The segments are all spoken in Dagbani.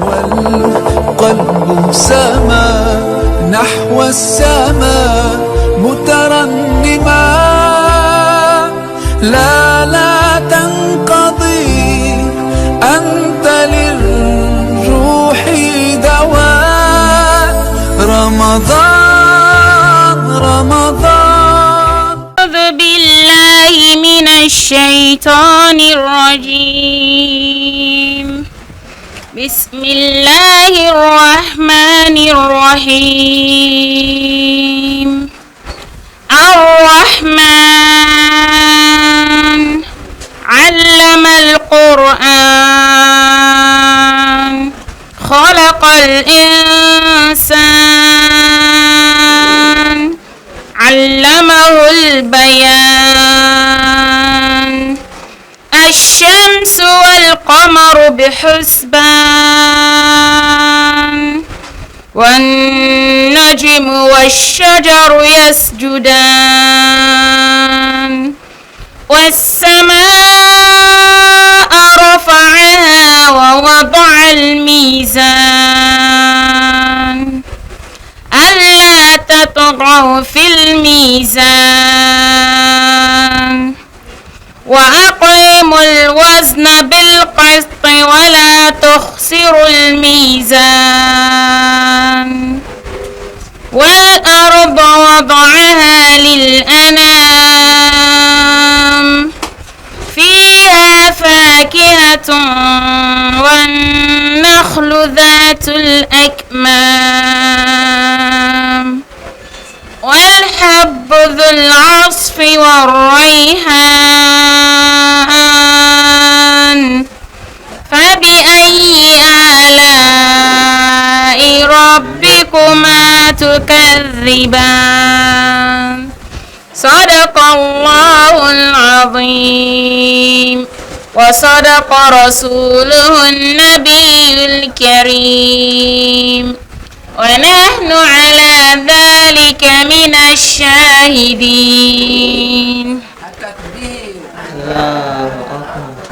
والقلب سما نحو السماء مترنما. لا لا تنقضي، أنت للروح دواء. رمضان رمضان. أعوذ بالله من الشيطان الرجيم. بسم الله الرحمن الرحيم. الرحمن علم القرآن، خلق الإنسان، علمه البيان. الشمس والقمر بحسبان، والنجم والشجر يسجدان، والسماء رفعها ووضع الميزان، ألا تطغوا في الميزان، وأقيموا الوزن بالقسط ولا تخسروا الميزان، والأرض وضعها للأنام، فيها فاكهة والنخل ذات الأكمام، والحب ذو العصف والريحان، فبأي آلاء ربكما تكذبان؟ صدق الله العظيم وصدق رسوله النبي الكريم، ونحن على ذلك من الشاهدين. الله أكبر.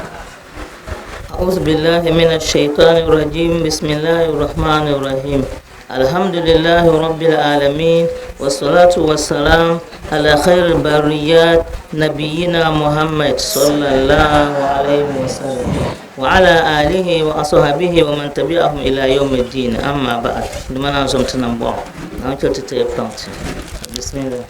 أعوذ بالله من الشيطان الرجيم. بسم الله الرحمن الرحيم. الحمد لله رب العالمين، والصلاة والسلام على خير البريات نبينا محمد صلى الله عليه وسلم وعلى آله وأصحابه ومن تبعهم إلى يوم الدين. أما بعد، لمن أنزم تنبع بسم الله.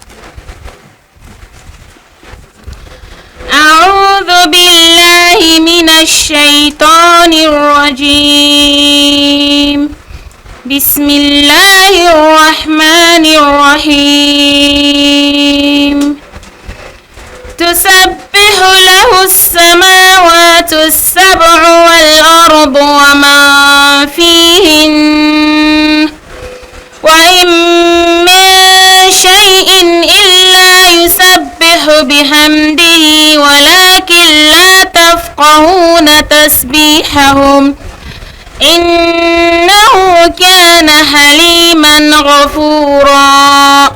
أعوذ بالله من الشيطان الرجيم. بسم الله الرحمن الرحيم. تسبح له السماوات السبع والأرض ومن فيهن، وإن من شيء إلا يسبح بحمده ولكن لا تفقهون تسبيحهم، إنه كان حليما غفورا.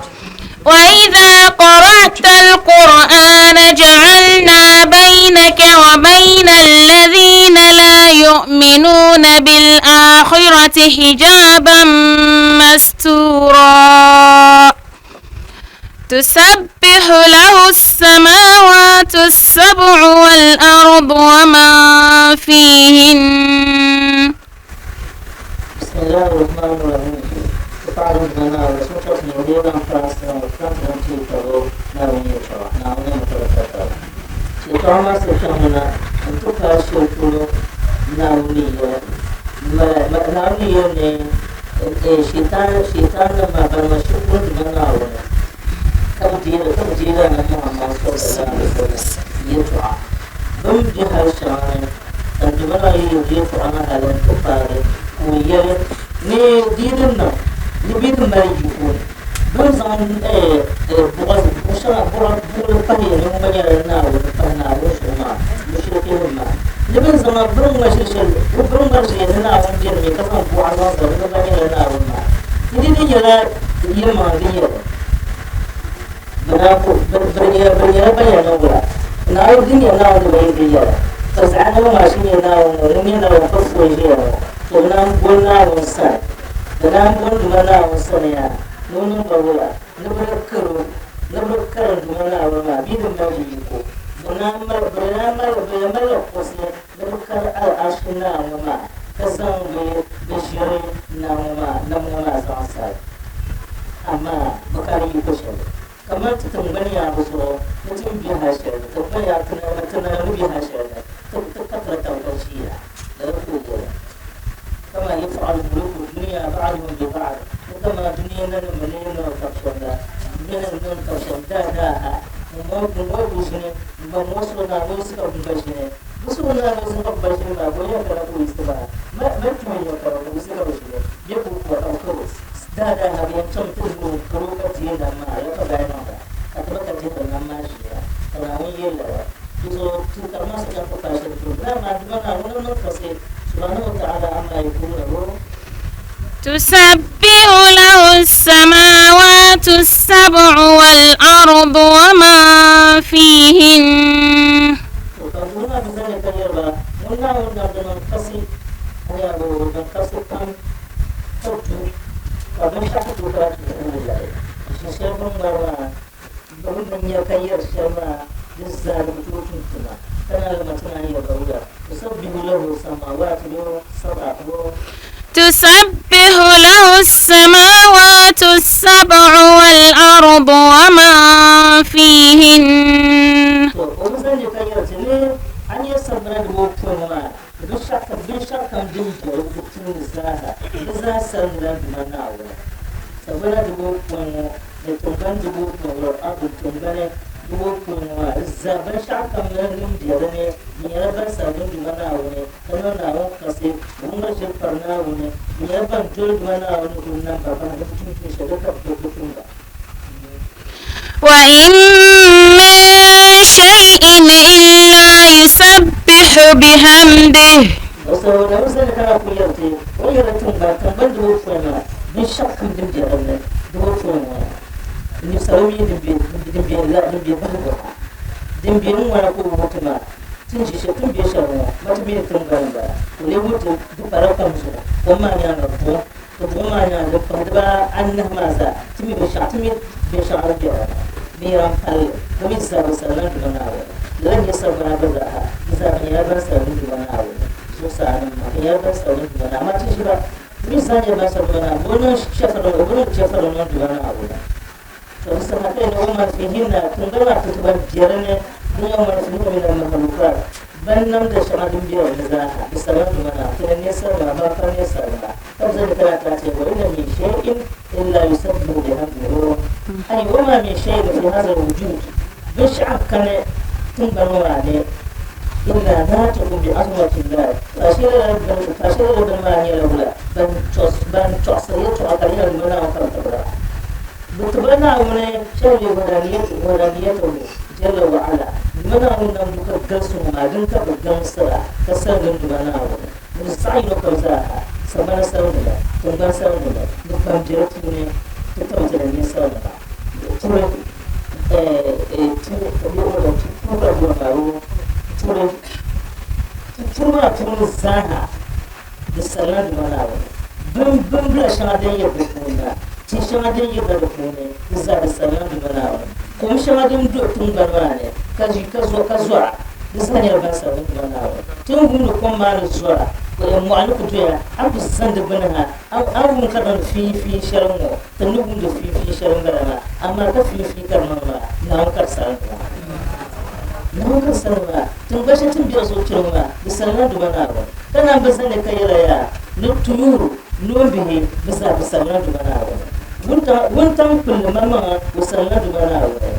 وإذا قرأت القرآن جعلنا بينك وبين الذين لا يؤمنون بالآخرة حجابا مستورا. تسبح له السماوات السبع والأرض ومن فيهن. بسم الله الرحمن الرحيم. تفعلوا بنا وسوف نريد أن To bɛ naan boli Naawuni sani. Bɛ naan boli Duuma Naawuni sani yaa ni o niŋ ba wula, ni bɛ di kari o, ni bɛ di karim Duuma Naawuni maa bee di mali di yiko. Bɛ naan mali, bɛ naan mali, bɛ yɛn malila kuɣusi ni bɛ kari Al'arshi Naa ŋɔ maa, ka zaŋ bɛ bɛ ʒiri naa ŋɔ maa nam ŋɔ maa zaŋ sali. Amaa bɛ ka di yiko shɛli. Kamani ti tiŋgbani yaabu zuɣu ni ti ni be hal shɛli ni, tiŋgbani yaabu ti nalima ti nalima ni be hal shɛli ni, ti ti ka tiri taba ka ʒiya. Lala ka o yɛli, Kama yaf'alu muluku dunya ba'duhum bi ba'd, ni kamani dunia nanima ni niŋ tab shɛm la, bɛ ni niŋ tab shɛm daadaa ha, ŋumbɔŋɔ ŋumbɔŋɔ bi ʒini, ŋumbɔŋɔ suhu Naawuni yiɣisi ka bɛ gba ʒini. Bɛ suhu Naawuni yiɣisi ka bɛ gba ʒini maa, bɔ yɛn kana ka o yiɣisi maa? Mali tuhi yɛn kana ka o yiɣisi ka bɛ ʒini, bɛ ku ku ba ka bɛ kari o. Daadaa ha bɛ yɛn chaŋ ti lu o kari o ka deei nam maa, ya ka baya niŋda, ka ti ba ka dihiri nam maa ʒiya, ka Naawuni yɛli lala. Di zuɣu ti karima sokam ti paai shɛli polo. Lala maa Duuma Naawuni ŋun niŋ kasi, Subhanahu wa ta'ala amma yaquluna hu. تسبح له السماوات السبع والأرض ومن فيهن. To ka Duuma maa bi zani ka yɛri ba, Ŋun Naawuni nam di niŋ kasi, a ni yaa din kasi pam. Ka du ka binshɛɣu ku tooi kana ti puuni lahi ʒi shɛli bɛ ni ŋmari maa, bɛ ni nya ka yɛri shɛli maa di zaa di bi tooi tum tuma, ka naan li ma ti naan yɛri ba wula, Tusabbihu lahu samaawaatu sab'u. Tusabbihu lahu samaawaatu sab'u wal ardu wa man fiihin. To o bi zaŋ li ka yɛri ti ni a ni yɛn sagbana di o puuni maa, Binshɛɣukam, binshɛɣukam din be di puuni zaaha, di zaa salimla Duuma Naawuni. Sagbana dibu puuni ŋɔ ni tiŋgbani dibu puuni ŋɔ, ardi tiŋgbani dibu puuni ŋɔ maa, di zaa binshɛɣukam din be di ni, di nyɛla ban salim Duuma Naawuni ka niŋ Naawuni kasi, bɛ ŋmiri ʒiri pari Naawuni, bɛ nyɛla ban doli Duuma Naawuni ni kuli nam ba bahi di tum tuun shɛli di ka bɛ bi tumda. Wa in min shay'in illa yusabbihu bihamdihi. Saboda mun sani kana ku yarda wani yɛrɛ tiŋgbani tiŋgbani dubu puuni maa binshɛɣu kam din be din ni dubu puuni ŋɔ ni salo mi din be din be la din be bahigu ha din be n ŋwana ka o wuhi ti maa ti ni ʒi shɛli ti ni be shɛli ŋɔ ma ti mi ni tiŋgbani m-bala ka o lee wuhi ti di pala kom zuɣu kom maa nyaaŋa buɣim Ka buɣim maa nyaaŋa din pahi dibaa anahi maa zaa, ti mi binshɛɣu, ti mi binshɛɣu di bela binyɛra m-pali li, ka mi zaa bi salimla Duuma Naawuni. Lala n-nyɛ sagbana gba zaa ha, bɛ zaa bɛ nyɛla ban salim Duuma Naawuni zuɣusaanim maa, bɛ nyɛla ban salim Duuma Naawuni. Amaa ti ʒi ba, bɛ mi zaa nyɛla ban salim Duuma Naawuni, bɛ bi niŋ chɛfirinim, bɛ bi niŋ chɛfirinim niŋ Duuma Naawuni. To di saha ka yi ni o man fihinna tiŋgbani maa ti ban be di ni dunia ŋɔ ni fihinna min al-makhlukat, ban namda shɛŋa din be di ni zaaha, di salima Duuma Naawuni, ti ni ninsalinima, ban pa ninsalinima, ka bɛ zani kana ti a wa inna min shay'in illa yusabbihu bihamdihi ay wa ma min shay'in fi hadha al-wujud, binshɛɣu kani tiŋgbani ŋɔ maa ni illa natiqun bi azmati llahi, faashee lala bini maa nyɛla wula, ban tɔɣisiri yɛltɔɣa ka di nyɛla Duuma Naawuni ka bɛ tibira. Bɛ tibila Naawuni shɛli wahdaniyatuhu jalla wa ala, Duuma Naawuni nambu ka galisi ŋɔ maa din ka bɛ gaŋsira ka saligim Duuma Naawuni ni di zaɣ yino kam zaaha, sagbana saligimi, tiŋgbani saligimi, ni ban be di puuni ti tabitila ninsalinima puri puri ka bɔri maa puri ti puri maa puuni zaaha. Di salima Duuma Naawuni. Bimbila shɛŋa din yiri di puuni na, ti shɛŋa din yirina di puuni, di zaa di salima Duuma Naawuni. Kom shɛŋa din do tiŋgbani maa ni ka ʒi ka zo ka zɔra, di zaa nyɛla ban salima Duuma Naawuni. Ti ni wumdi kom maa ni zɔra, mɔɣu ni ku doya, a ku zani di gbuni ha, a ni wum ka di niŋdi fiifiin shɛli ŋ-ŋɔ, ti ni wumdi fiifiin shɛli m-bala maa, amaa ka fiifiin ka di niŋdi maa, Naawuni ka di salima maa. Naawuni ka di salima maa. Tiŋgbani shɛli ti ni be di zuɣu kpɛri ŋɔ maa, di salima Duuma Naawuni. Ka naan bi zani ka yɛla yaa ni tuyuhuru noombihi bɛ zaa bi salimla Duuma Naawuni. Wuntaŋ kpulli maŋmaŋa o salimla Duuma Naawuni.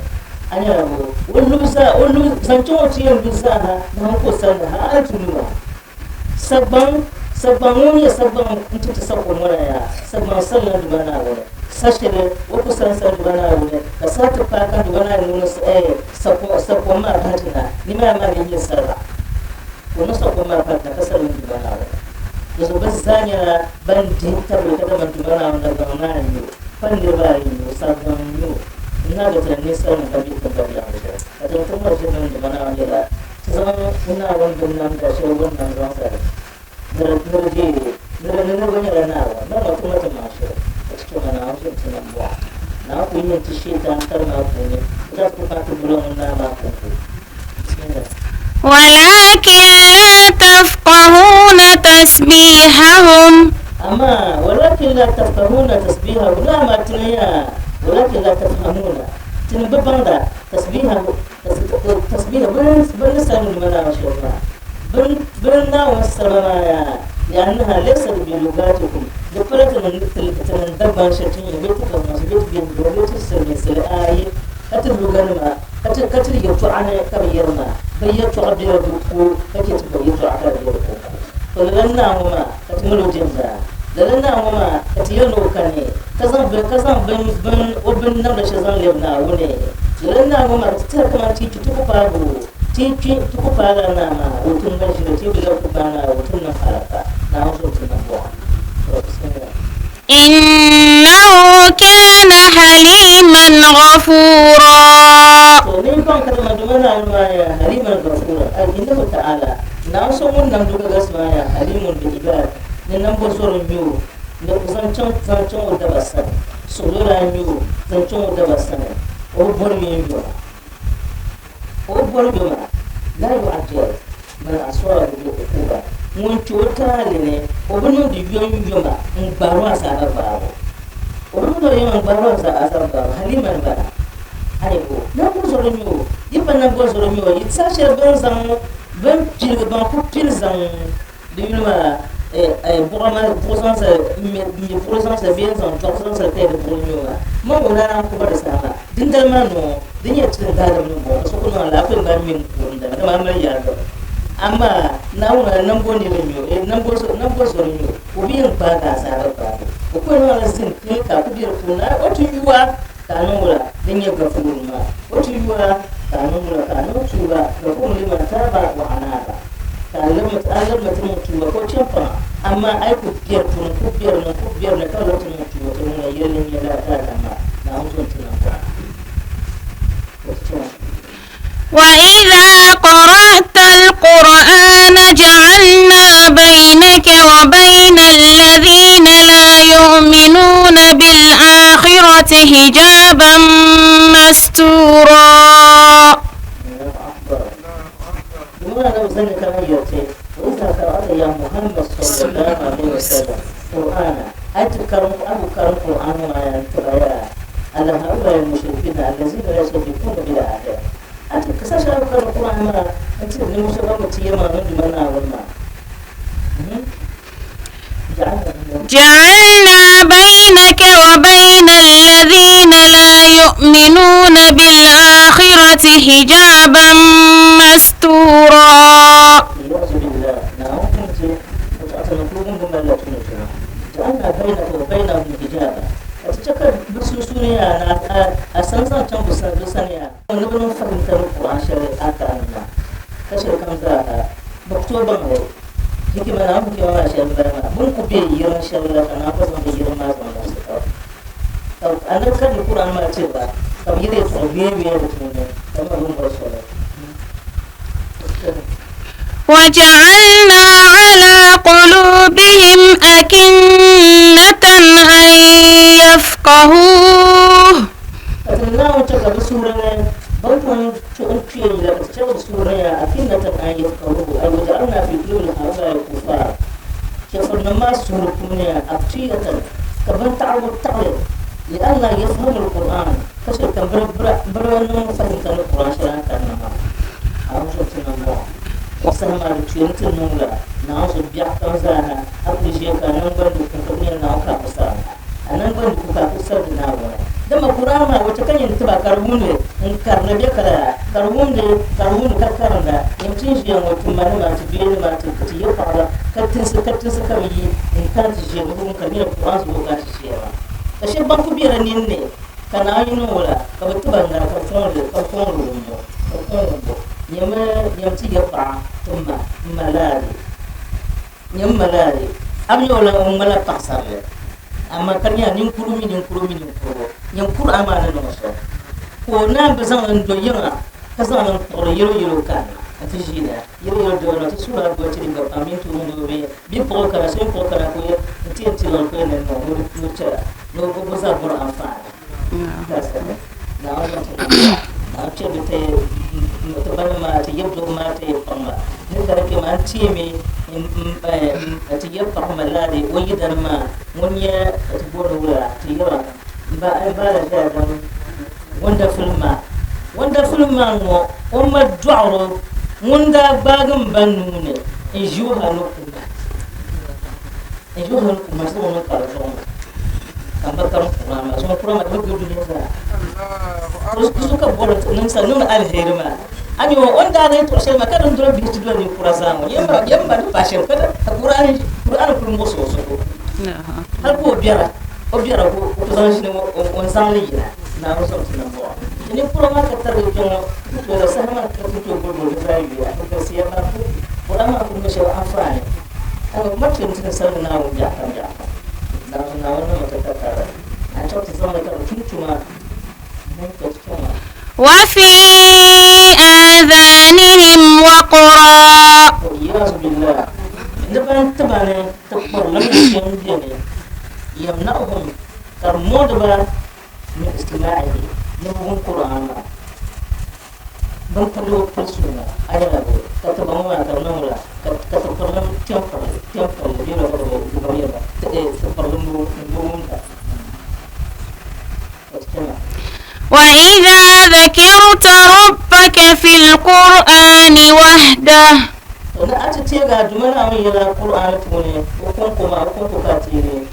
A nyɛla bo? O lubu zaa, o lubu zaŋ chaŋ o ti yɛn lu zaa ha, Naawuni ka o salimda ha hali ti lu maa. Sagbaŋ, sagbaŋ ŋun nyɛ sagbaŋ n-ti ti sakuɣu ŋɔ la yaa, sagbaŋ salimla Duuma Naawuni. Sa shɛli o ku salim sali Duuma Naawuni, ka saa ti paai ka Duuma Naawuni ŋun sakuɣu maa bahi ti na, nimaani maa lee nyɛ sariga. Ka o niŋ sakuɣu maa bahi ti na ka salim Duuma Naawuni. Di zuɣu bɛ zaa nyɛla ban dihi tabili ka dama Duuma Naawuni Dagbaŋ maa n-nyɛ o, pa niriba ayi n-nyɛ o, sagbaŋ n-nyɛ o. N na bi tiri ninsalinima ka bɛ tiŋgbani biɛhigu shɛli, ka ti ni ti mɔri ʒiri mini Duuma Naawuni yɛla. Ti zaŋ Naawuni binnamda shɛli ŋun nam zaŋ zali ni di deei Ni niriba nyɛla Naawuni, mali ma tuma ti maŋ shɛli, ka ti tuma Naawuni zuɣu ti niŋ bɔɣa. Naawuni kul yɛn ti Shiitan tali maa puuni, o daa ti ku kana ti boli ŋun naa maa kɔŋko. Bismillah. Walakin la tafqahuna tasbihahum. Amaa walakin la tafqahuna tasbihahum lala maa tini yaa walakin la tafhamuna tini bi baŋda tasbihahum tasbihahum bɛ ni salimdi ma Naawuni shɛli maa bɛ ni Naawuni salima maa yaa li'annaha laysat bilugatikum di pala ti ni Dagbaŋ shɛli ti ni bee ti Kamansi bee ti Biɛhigu bee ti Silimiinsili aai ka ti luganima ka ti ka ti yɛltɔɣa ni ka bɛ yɛri maa bɛ yɛltɔɣa bela di ko ka chɛ ti gba yɛltɔɣa ka di be di ko to lala naa ŋɔ maa ka ti mali o jɛmda lala naa ŋɔ maa ka ti yɛli ni o kani ka zaŋ bin ka zaŋ bin bin o bin namda shɛli zaŋ lɛbi Naawuni lala naa ŋɔ maa ka ti tɛha kamani ti kpi ti ku paagi o ti kpi ti ku paai lala naa maa o tiŋgbani ʒili ti bi labi ku paai naa o ti niŋ halafa Naawuni zuɣu ti niŋ bɔɣa to bismillah. Innahu kana haliman ghafura. To ni baŋ ka dama dama Naawuni maa yaa Haliman Ghafura, ay innahu ta'ala, Naawuni so ŋun nam duka galisi maa yaa Halimun bi ibad, ni nambo zɔri n-nyɛ o, ni o zaŋ chaŋ zaŋ chaŋ o daba sani, suɣulo lana n-nyɛ o zaŋ chaŋ o daba sani, o bi bɔri yom yoma, o bi bɔri yoma, la yu'ajjal man asɔra bil uquba, ŋun kpe o taali ni o bi niŋdi yom yoma n-gbaari o azaaba gbaabu, o bi niŋdi o yoma n-gbaari o azaaba gbaabu, Haliman bala. Ayibu, nambɔzɔri n-nyɛ o, yi pa nambɔzɔri n-nyɛ o, yi saha shɛli bɛ ni zaŋ bɛ ni piligi ban ku pili zaŋ di yuli maa buɣa maa buɣu zaŋ zali m-me buɣili zaŋ zali bee n-zaŋ dɔɣu zaŋ zali ka yi di buɣili n-nyɛ o maa, man o lana n-ku ba di saha maa. Dindali maa noo, di nyɛla ti ni daadam ni bɔŋɔ ka so ku niŋ alaafee m-mali ŋme n-ku n dali, dama a mali yaarilim. Amaa Naawuni a nambo niriba n-nyɛ o, nambɔzɔri n-nyɛ o, o bi yɛn gbaagi azaaba gbaagi o. O ku yɛn niŋla zim pini ka a ku be di puuni, o ti yu a. Ka a niŋ wula din nyɛ Gafuur maa? O ti yu a ka a niŋ wula ka a niŋ tuuba Gafuur liman taaba wa anaaba ka a labimi a labimi ti niŋ tuuba ka o chɛ m-paŋ a, amaa a yi ku biɛri puuni n-ku biɛri ni n-ku biɛri ni ka lɔri ti niŋ tuuba to ŋuna yɛlli n-nyɛ lala daadam maa Naawuni zo n-ti niŋ paŋ a. O ti chɛ ma. وإذا قرأت القرآن جعلنا بينك وبين الذين لا يؤمنون بالآخرة حجابا مستورا. وإذا قرأت يا محمد صلى الله عليه وسلم قرآن أتكرم أبو كرم قرآن ما ينتبه على هؤلاء المشركين الذين لا يصدقون بالآخرة ati kasashe abu karim Qur'an ma anti ne musa ba mu tiye ma nan mana wannan. جعلنا بينك وبين الذين لا يؤمنون بالآخرة حجابا مستورا. جعلنا بينك وبينهم حجابا أتشكر بسوسونيا أسانسان كم بسانيا نبغى نفهم ترى القرآن شيء أكرمنا كشيء كم ذا مكتوب بمرو hikima na hikima ma shɛli m-bala maa bɛ ni ku be yirim shɛli la ka naa pa zaŋ bɛ yirim maa zaŋ labisi ka anabi karindi Kur'an maa tiri ba ka bɛ yɛli yɛltɔɣa weeweei di puuni ka bɛ ni bɔri shɛli. وجعلنا على قلوبهم أكنة أن يفقهوه. Ka ti Naawuni chɛ ka bɛ suhuri ni bɛ ni pun n kpeeni la, ka ti chɛ bɛ suhuri ni أكنة أن يفقهوه أي وجعلنا في قلوب هؤلاء الكفار chɛfurinim maa suhuri puuni أغشية ka bintaɣirigu taɣili لئلا يفهموا القرآن ka chɛ ka bɛ niŋ fahimta ni Qur'an shɛli a ni karindi maa. A zuɣu ti niŋ bɔŋɔ saha maa di tuya ni ti niŋ la Naawuni zuɣu biɛɣu kam zaaha a ku ʒiya ka a naŋgbani di ku ka bɛ nyɛ Naawuni ka a ku sarindi a naŋgbani di ku ka a ku sarindi Naawuni dama Qur'an maa o chɛ ka nyin tiba ka di wumdi n karindi bɛ kala ka di wumdi ka di wumdi ka karinda nyam ti ni ʒiya ŋɔ ti ma ni maa ti bee ni maa ti ti yɛ paɣaba ka tinsi ka tinsi ka bɛ yi n kana ti ʒiya bɛ wum ka di nyɛla Qur'an zuɣu ka ti ʒiya maa ka shɛba ban ku be di nini ni ka Naawuni niŋ o la ka bɛ tiba ŋari ka fɔŋdi ka fɔŋdi wumbu ka fɔŋ wumbu nyami nyam ti yɛ paɣa ti ma n ma laadi nyam ma laadi a bi nyɛ o la o ŋmanila paɣasarili amaa ka di nyɛla ninkuru mini ninkuru mini ninkuru nyam kuri amaa ni niŋ so ka o naan bi zaŋli n do yiŋa ka zaŋli n kpuɣiri yɛlo yɛlo kanna. Ti ʒiina yɛli yɛli doo na ti suhuri a ti dinga pam mini tuun doo bee bɛ puɣi kana so puɣi kana ko n ti yɛn tiligi ko ni niŋ ni o chɛra ni o bo zaa bɔri anfaani Naawuni na ti chɛ bi ti ti bani maa ti yɛb doo maa ti paɣa ma ni ka di kpɛ maa n teemi ti yɛb paɣa ma laadi o yidana maa ŋun nyɛ ti booni wula ti yɛba n ba n ba la ʒɛya dam wonderful man wonderful man ŋɔ o ma dɔɣiro ŋun daa gbaagi n ba nuu ni n ʒi o hali ni kuma n ʒi o hali ni kuma ti ŋun kari zuɣu ŋɔ ka n ba karim kura maa zuɣu kura maa ti bi gili dunia zaa su ka bɔri niŋsa niŋdi aliheri maa a ni o ni daa lee tuɣi shɛli maa ka din doli bihi ti doli ninkura zaa ŋɔ yɛm ba ni paai shɛli ka Qur'an kuli muɣisi o zuɣu hali ka o biɛra o biɛra ka o ku zaŋ ʒini o ni zaŋ li yina Naawuni zom ti nambɔɣu ti ninkura maa ka tarigi kpe ŋɔ ku tooi la saha maa ka ti tooi boliboli di zaa yuya di galisiya maa ku Qur'an maa kuli niŋ shɛli anfaani a ni ma chɛ ti ni salimi Naawuni biɛɣu kam biɛɣu kam Naawuni Naawuni niŋmi ti tatariga a ni chaŋ ti zaŋ li ka di tum tuma ni ka ti tuma. وفي آذانهم وقرا والعياذ بالله ni ban tiba ni ti kpurilim ni shɛm beni yamna'uhum ka di moodi ba min istima'ihi ni bɛ wum Qur'an maa bini pili o pili suuna a yɛla bo ka tiba ŋɔ maa ka di niŋ wula ka ti kpurilim tɛmpirili tɛmpirili bee la ka di ba yɛla ti kpurilim ni bɛ wumda ka ti chana. وإذا ذكرت ربك في القرآن وحده To ni a ti teegi a Duuma Naawuni yɛla Qur'an puuni o kɔŋko maa o kɔŋko ka a teegi.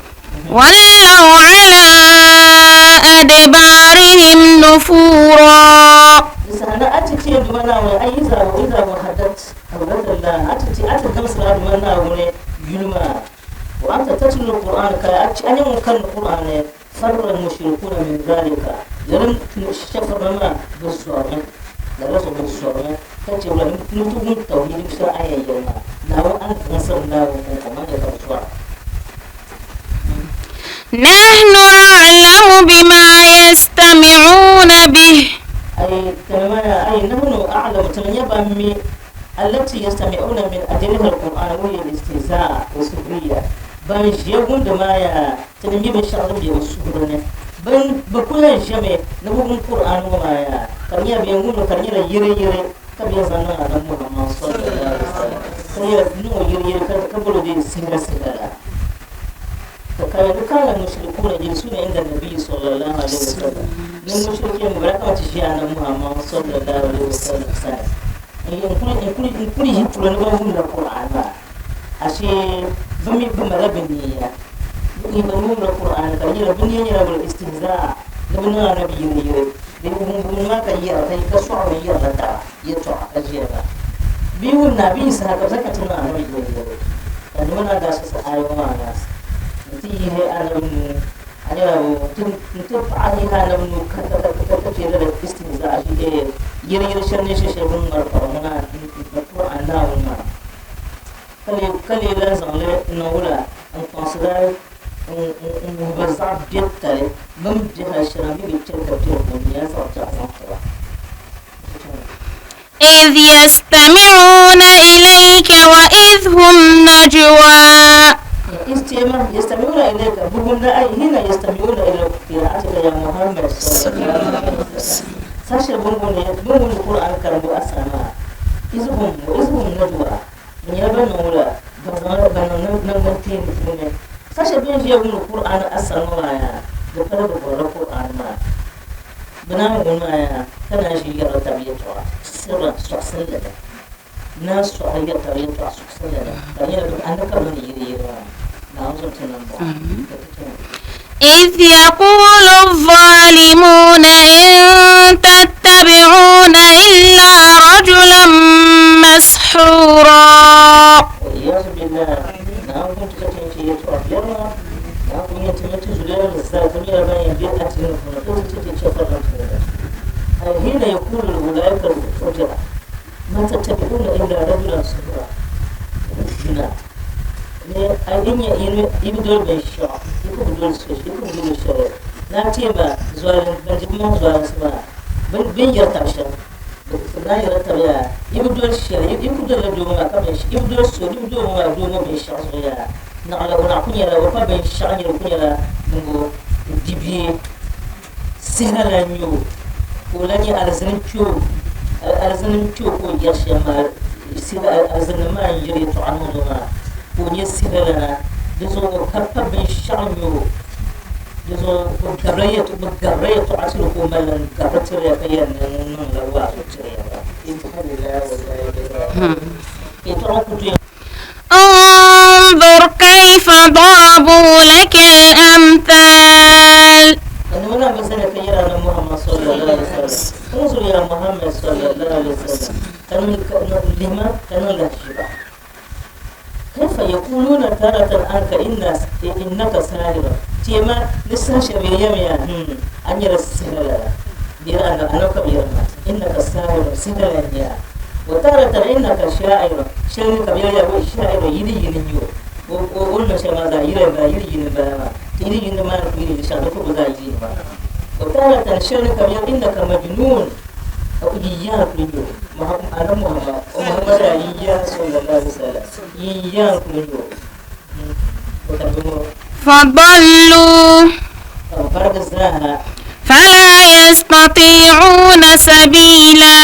ولوا على أدبارهم نفورا Di saha ni a ti teei Duuma Naawuni a yi zaa wa idha wahadat awladallah a ti teei a ti gamsiri a Duuma Naawuni yuli maa wa anta tatlu al-Qur'an ka a nyɛ ŋun karindi Qur'an farra al-mushrikuna min dhalika lala shɛfirili maa bɛ zɔrimi lala zuɣu bɛ zɔrimi ka chɛ wula ni ti wum tawhidi shɛli a ni yɛn yɛli maa Naawuni a ni gamsiri Naawuni kɔŋko maa nyɛ ka bɛ zɔra. نحن أعلم بما يستمعون به أي كلمة أي نحن أعلم تمنيا بأمي التي يستمعون من أجلها القرآن وهي الاستهزاء والسخرية بان جيبون دمايا تنمي من شغل بي والسخرية بان بكل جمع نبوغ القرآن ومايا كرنيا بيقول كرنيا يري يري كبيا زنا على محمد صلى الله عليه وسلم كرنيا نو يري يري كبلو دي سنغ سنغ فكان كان المشركون يجلسون عند النبي صلى الله عليه وسلم من المشركين مبارك تجي محمد صلى الله عليه وسلم in kuli hituro ni ban wumla Qur'an maa ashe bi mi bi mala bi niya ni ban wumla Qur'an ka nyɛla bi niya nyɛla bil istihzaa ni bi niŋ anabi yiri yiri di wumbu maa ka yɛra ka ka sɔɣiri yɛrila taba yɛltɔɣa ka ʒiya maa bi wum na bi yi saha ka bi ka ti niŋ anabi yiri yiri ka nima na daa siɣisi ayo maa na n ti yihi anabi nuu a nyɛla n ti paɣa yihi anabi nuu ka ka ka ka ka chɛ lala istihzaa shi yiri yiri shɛli ni shɛ shɛli bin ŋmari paɣa ŋuna Qur'an Naawuni maa ka lee lan zaŋ li niŋ wula n kpaŋsila n wuhi ba zaɣ biɛtali bini bɛ hali shɛli bɛ bi chɛri ka bɛ o nia zaɣ biɛɣu zaŋ tiba. إذ يستمعون إليك وإذ هم نجوى يستمعون إليك بهم أي هنا يستمعون إلى قراءتك يا محمد صلى الله عليه وسلم ساشر بنقول بنقول القرآن كربو أسماء إذ هم وإذ هم نجوى من يبن ولا بزمان بن نمتين بني ساشر بن يقول القرآن أسماء يا دكتور بقول القرآن ما بنام ما يا كان شيء يرى تبيته سر سحسن لنا ناس سحية تبيته سحسن لنا كان أنا كمان يري نعم إذ يقول الظالمون إن تتبعون إلا رجلا مسحورا والعياذ بالله نعم كنت كتنتي يتوفيرنا نعم كنت تزلال الزاكمية بين بيئة هنا يقول الأولئك الفجرة ما تتبعون إلا رجلا سحورا هنا in ibidol ben sho ikubidol so ikubidol so na tema zuwa ban ji mun zuwa su ba bin bin yarta shan Na yɛra taba yaa, yi bi doli shɛli, yi ku dolila doo ŋɔ maa ka binshɛɣu, yi bi doli so, yi bi doli ŋɔ maa doo ŋɔ binshɛɣu zuɣu yaa, naɣila o naɣ ku nyɛla, o pa binshɛɣu nyɛla, o ku nyɛla ŋun di bee sihira la n-nyɛ o, ka o lan nyɛ alizini kpe o, alizini m-kpe o ka o yɛri shɛm maa, sihira alizininim maa n-yiri yɛtɔɣa niŋdi o maa, ka o nyɛ sihira lana, di zuɣu o ka pa binshɛɣu n-nyɛ o. Di zuɣu bɛ gabila yɛtɔɣa tiri o ka o mali li n-gabiri tiri ya ka yɛli ni ŋun niŋla waazu tiri ya ba. Yɛtɔɣa ŋɔ ku doya. انظر كيف ضربوا لك الأمثال. Ka ni ŋuna bi zani ka yɛri Annabi Muhammad sallallahu alaihi wasallam, Unzur ya Muhammad sallallahu alaihi wasallam, ka lihima ka niŋ lahiʒiba. Kaifa yaquluna taratan anka innaka sahirun, Teema ni saha shɛli bɛ yɛmiya, Hmm, a nyɛla sihiralana, bee Annabi ka bɛ yɛri maa, innaka sahirun, sihiralana n-nyɛ a. Wa taratan innaka sha'irun, shɛli ni ka bɛ yɛri ya, sha'irun, yili yini n-nyɛ o, o ni niŋ shɛli maa zaa yili m-bala, yili yini m-bala maa, ti yili yini maa ni ku yili yili shɛŋa, di ku bi zaa yili yini maa. Wa taratan, shɛli ni ka bɛ yɛri innaka majnun, Yiya kuli yo Annabi Muhammad o Muhammad a yiya sallallahu alaihi wasallam yiya kuli yo o ka dumo فضلوا ka barigi zaaha فلا يستطيعون سبيلا.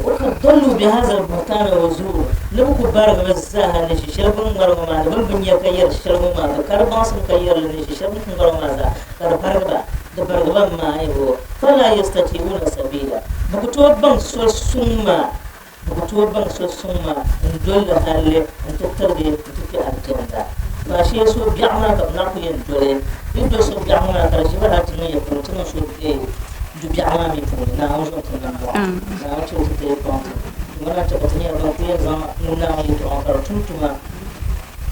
O ka dollu bi hadha al-buhtan wa zur ni bi ku barigi bi zaaha ni ʒi shɛli bini ŋmari ŋɔ maa ni bini bi nya ka yɛri shɛli ŋɔ maa ka kari baŋsim ka yɛri li ni ʒi shɛli bini ŋmari ŋɔ maa zaa ka di barigi ba. Di barigi ba maai bo, fala yastati'una sabila, bɛ ku tooi baŋ soli suŋ maa, bɛ ku tooi baŋ soli suŋ maa n-doli li halli nti tirigi nti kpe Aljanna. Faashee so biɛɣu maa ka bɛ naɣ ku yɛn doli. Bɛ yi doli so biɛɣu ŋɔ maa ka di ʒi ba hali ti niŋ ya puuni, ti niŋ so du biɛɣu maa mi puuni, Naawuni zuɣu ti niŋ bɔɣu. Naawuni chɛ o ti teei kpaŋ ti. Dama na chɛ ka ti nyɛla ban ku yɛn zaŋ ŋun Naawuni yɛtɔɣa ŋɔ ka di tum tuma.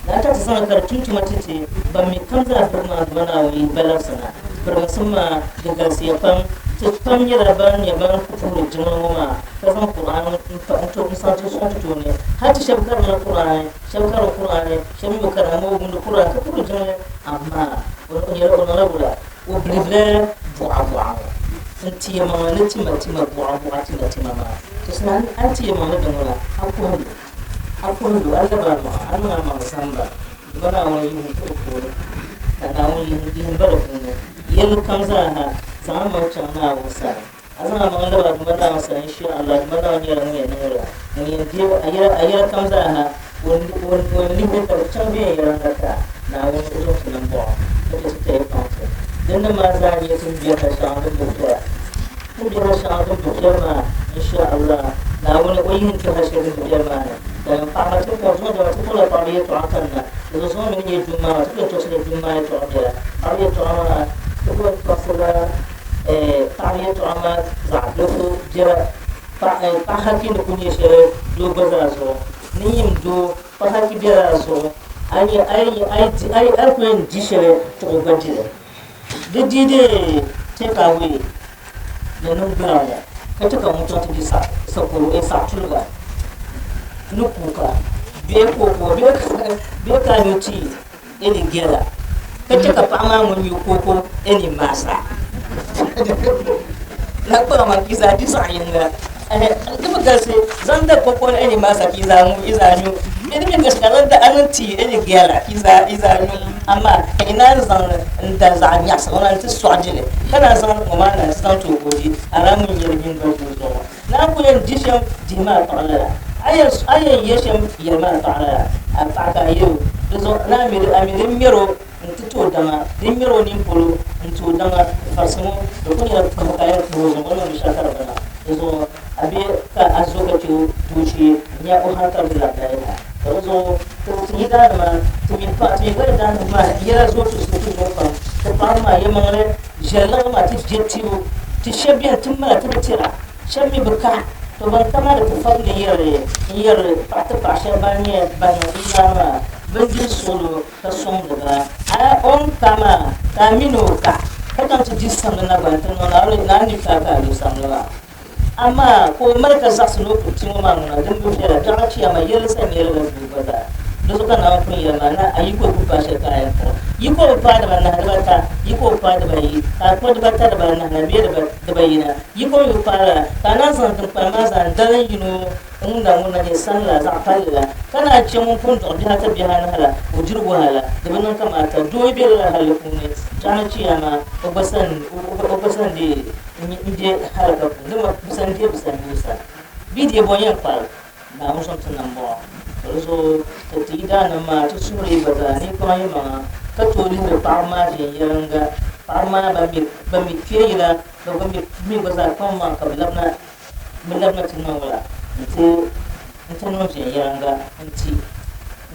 Daa ka ti zaŋ ka di tum tuma ti ti ban mi kam zaa biri maa Duuma Naawuni yi ba labisi na. Biriginsim maa di galisiya pam. Ti pam nyɛla ban nyɛ ban ku puhiri jiŋli ŋɔ maa ka zaŋ Kur'an n-to n-saŋ ti sɔŋ ti tooni. Hali ti shɛba karimla Kur'ani, shɛba karim Kur'ani, shɛba mi bi karim amaa o wumdi Kur'an ka puhiri jiŋli amaa o nyɛla o niŋla wula? O bilibila buɣa buɣa ŋɔ n-ti yɛmaŋli ni tima tima buɣa buɣa tima tima maa. To sani a ni ti yɛmaŋli di ŋuna a kuhi lu. A kuhi lu a lab a maŋa, a niŋ a maŋ zamba, dama Naawuni yihim ti di puuni, ka Naawuni yihim yihim ba di puuni. Yɛlli kam zaa ha, zaŋ a maŋ chaŋ Naawuni sani. A zaŋ a maŋ lab a Duuma Naawuni sani, insha Allah, Duuma Naawuni nyɛla ŋun yɛn niŋ li a. Ŋun yɛn deeg a yɛla a yɛla kam zaa ha, o ni o ni lihi li ka di chaŋ viɛnyɛliŋga ka Naawuni o zaŋ ti nambɔɣu ka chɛ ti taya paŋ ti. Dinnim maa zaa nyɛ ti ni be hal shɛŋa din bi viɛla. Ti ni be hal shɛŋa din bi viɛli maa, insha Allah, Naawuni o yihi n-ti hal shɛli din bi viɛli maa ni. Dalim paɣaba ti kɔŋ zuŋɔ dama ti kpuɣila paɣaba yɛltɔɣa kanna. Di zuɣu zuŋɔ mi ni nyɛ jummaa maa, ti ku yɛn tɔɣisila jummaa yɛltɔɣa biɛla. Paɣaba yɛltɔɣa maa, ti ku yɛn tɔɣisila paɣaba yɛltɔɣa maa zaɣ bilifu biɛla. Paɣa haki ni ku nyɛ shɛli doo gba zaa zuɣu. Ni yim doo, paɣa haki biɛla a zuɣu. A yi ku yɛn di shɛli ti o gba di li. Di dii dee take away ni niŋgbuna ŋɔ ka chɛ ka ŋun chaŋ ti di saɣituliga ni kuuka bee kookoo bee ka a nyu tii ni gɛla ka chɛ ka paɣa maa ŋun nyu kooko ni maasa la kpaŋa maa ka yi zaa di zaɣ yinga. Di bi galisi zaŋ da kookoo ni maasa ka yi zaa ŋubi yi zaa nyu bee di mi galisi ka zaŋ da a niŋ tii ni gɛla ka yi zaa nyu amaa ka yi naan zaŋ li n-da zaɣ nyaɣisim ŋɔ na nti sɔɣi di li ka naan zaŋ ŋɔ maa na nti zaŋ ti o ka o di haramu n-nyɛ li mini ba duu zuɣu. Naan ku yɛn di shɛm dihi maa paɣa lala. A yɛn ye shɛm yɛli maa paɣa lala. A paɣa ka a ye o. Di zuɣu ni a mi di ŋmɛr o nti ti o daŋa, di ŋmɛr o nini polo n-ti o daŋa farisi ŋɔ, di ku nyɛla kpahibu ka a yɛn kpahi o zuɣu o ni niŋ binshɛɣu ka di bala. Di zuɣu a be ka a zo ka chɛ o dooshee n-nya o hankali ni labi na. Ka di zuɣu ti yidaanima, ti mini paɣa, ti mi gba yidaanima maa yɛla zooi ti zuɣu ti zuɣu pam. Ti paɣaba maa yɛlimaŋli ʒiɛliɣi maa ti je tibu, ti shɛba beni ti mali ti bi tira, shɛba mi bi ka. To ban ka maa di ti fabindi yɛrili n-yɛri paɣa ti paɣa shɛba ban nyɛ ban niŋ yidaanima maa bindiri suɣilo ka sɔŋdi ba. A o ni ka maa ka a mini o ka, ka chaŋ ti di samli nagbani ti niŋ Naawuni ni a ni ka ka a lo samli maa. Amaa ka o mali ka zaɣisi ni o ku ti ŋɔ maa ŋuna din bi viɛla, biɛɣu chiyaama yɛlli sa nyɛla la duu gba zaa. Di zuɣu ka Naawuni pun yɛli maa ni a yi ko ku paai shɛli ka a yɛn kpuɣi. Yi ko bi paai dibanahi dibata, yi ko bi paai dibayi, ka a kpuɣi dibata dibanahi na bee dibayina, yi ko mi bi paai lala, ka a naan zaŋ din kpalim maa zaa n-dalim yino ŋun na ŋun na nyɛ sani la zaɣ palli la, ka naan chɛ ŋun pun dɔɣi bihi ata bihi anahi la, o diri wahala. Di bi niŋ kamaata doo yi be lala halli puuni, Chaɣani Chiyaama o gba sani o gba sani dee m-be halika puuni, dama bɛ sani deei bɛ sani yuusa. Bɛ deei bɔ n-yɛn kpalim? Naawuni zom ti nam bɔŋɔ. Ka di zuɣu ka ti yidaannim maa ti suhuri yi gba zaa ni yi kpaŋ yimaŋa ka tooi lihiri paɣiba maa viɛnyɛliŋga. Paɣiba maa ban mi kpe yila, bɛ gba mi gba zaa kpaŋ maŋ ka bɛ labina bɛ labina ti niŋ wula nti nti niŋ viɛnyɛliŋga nti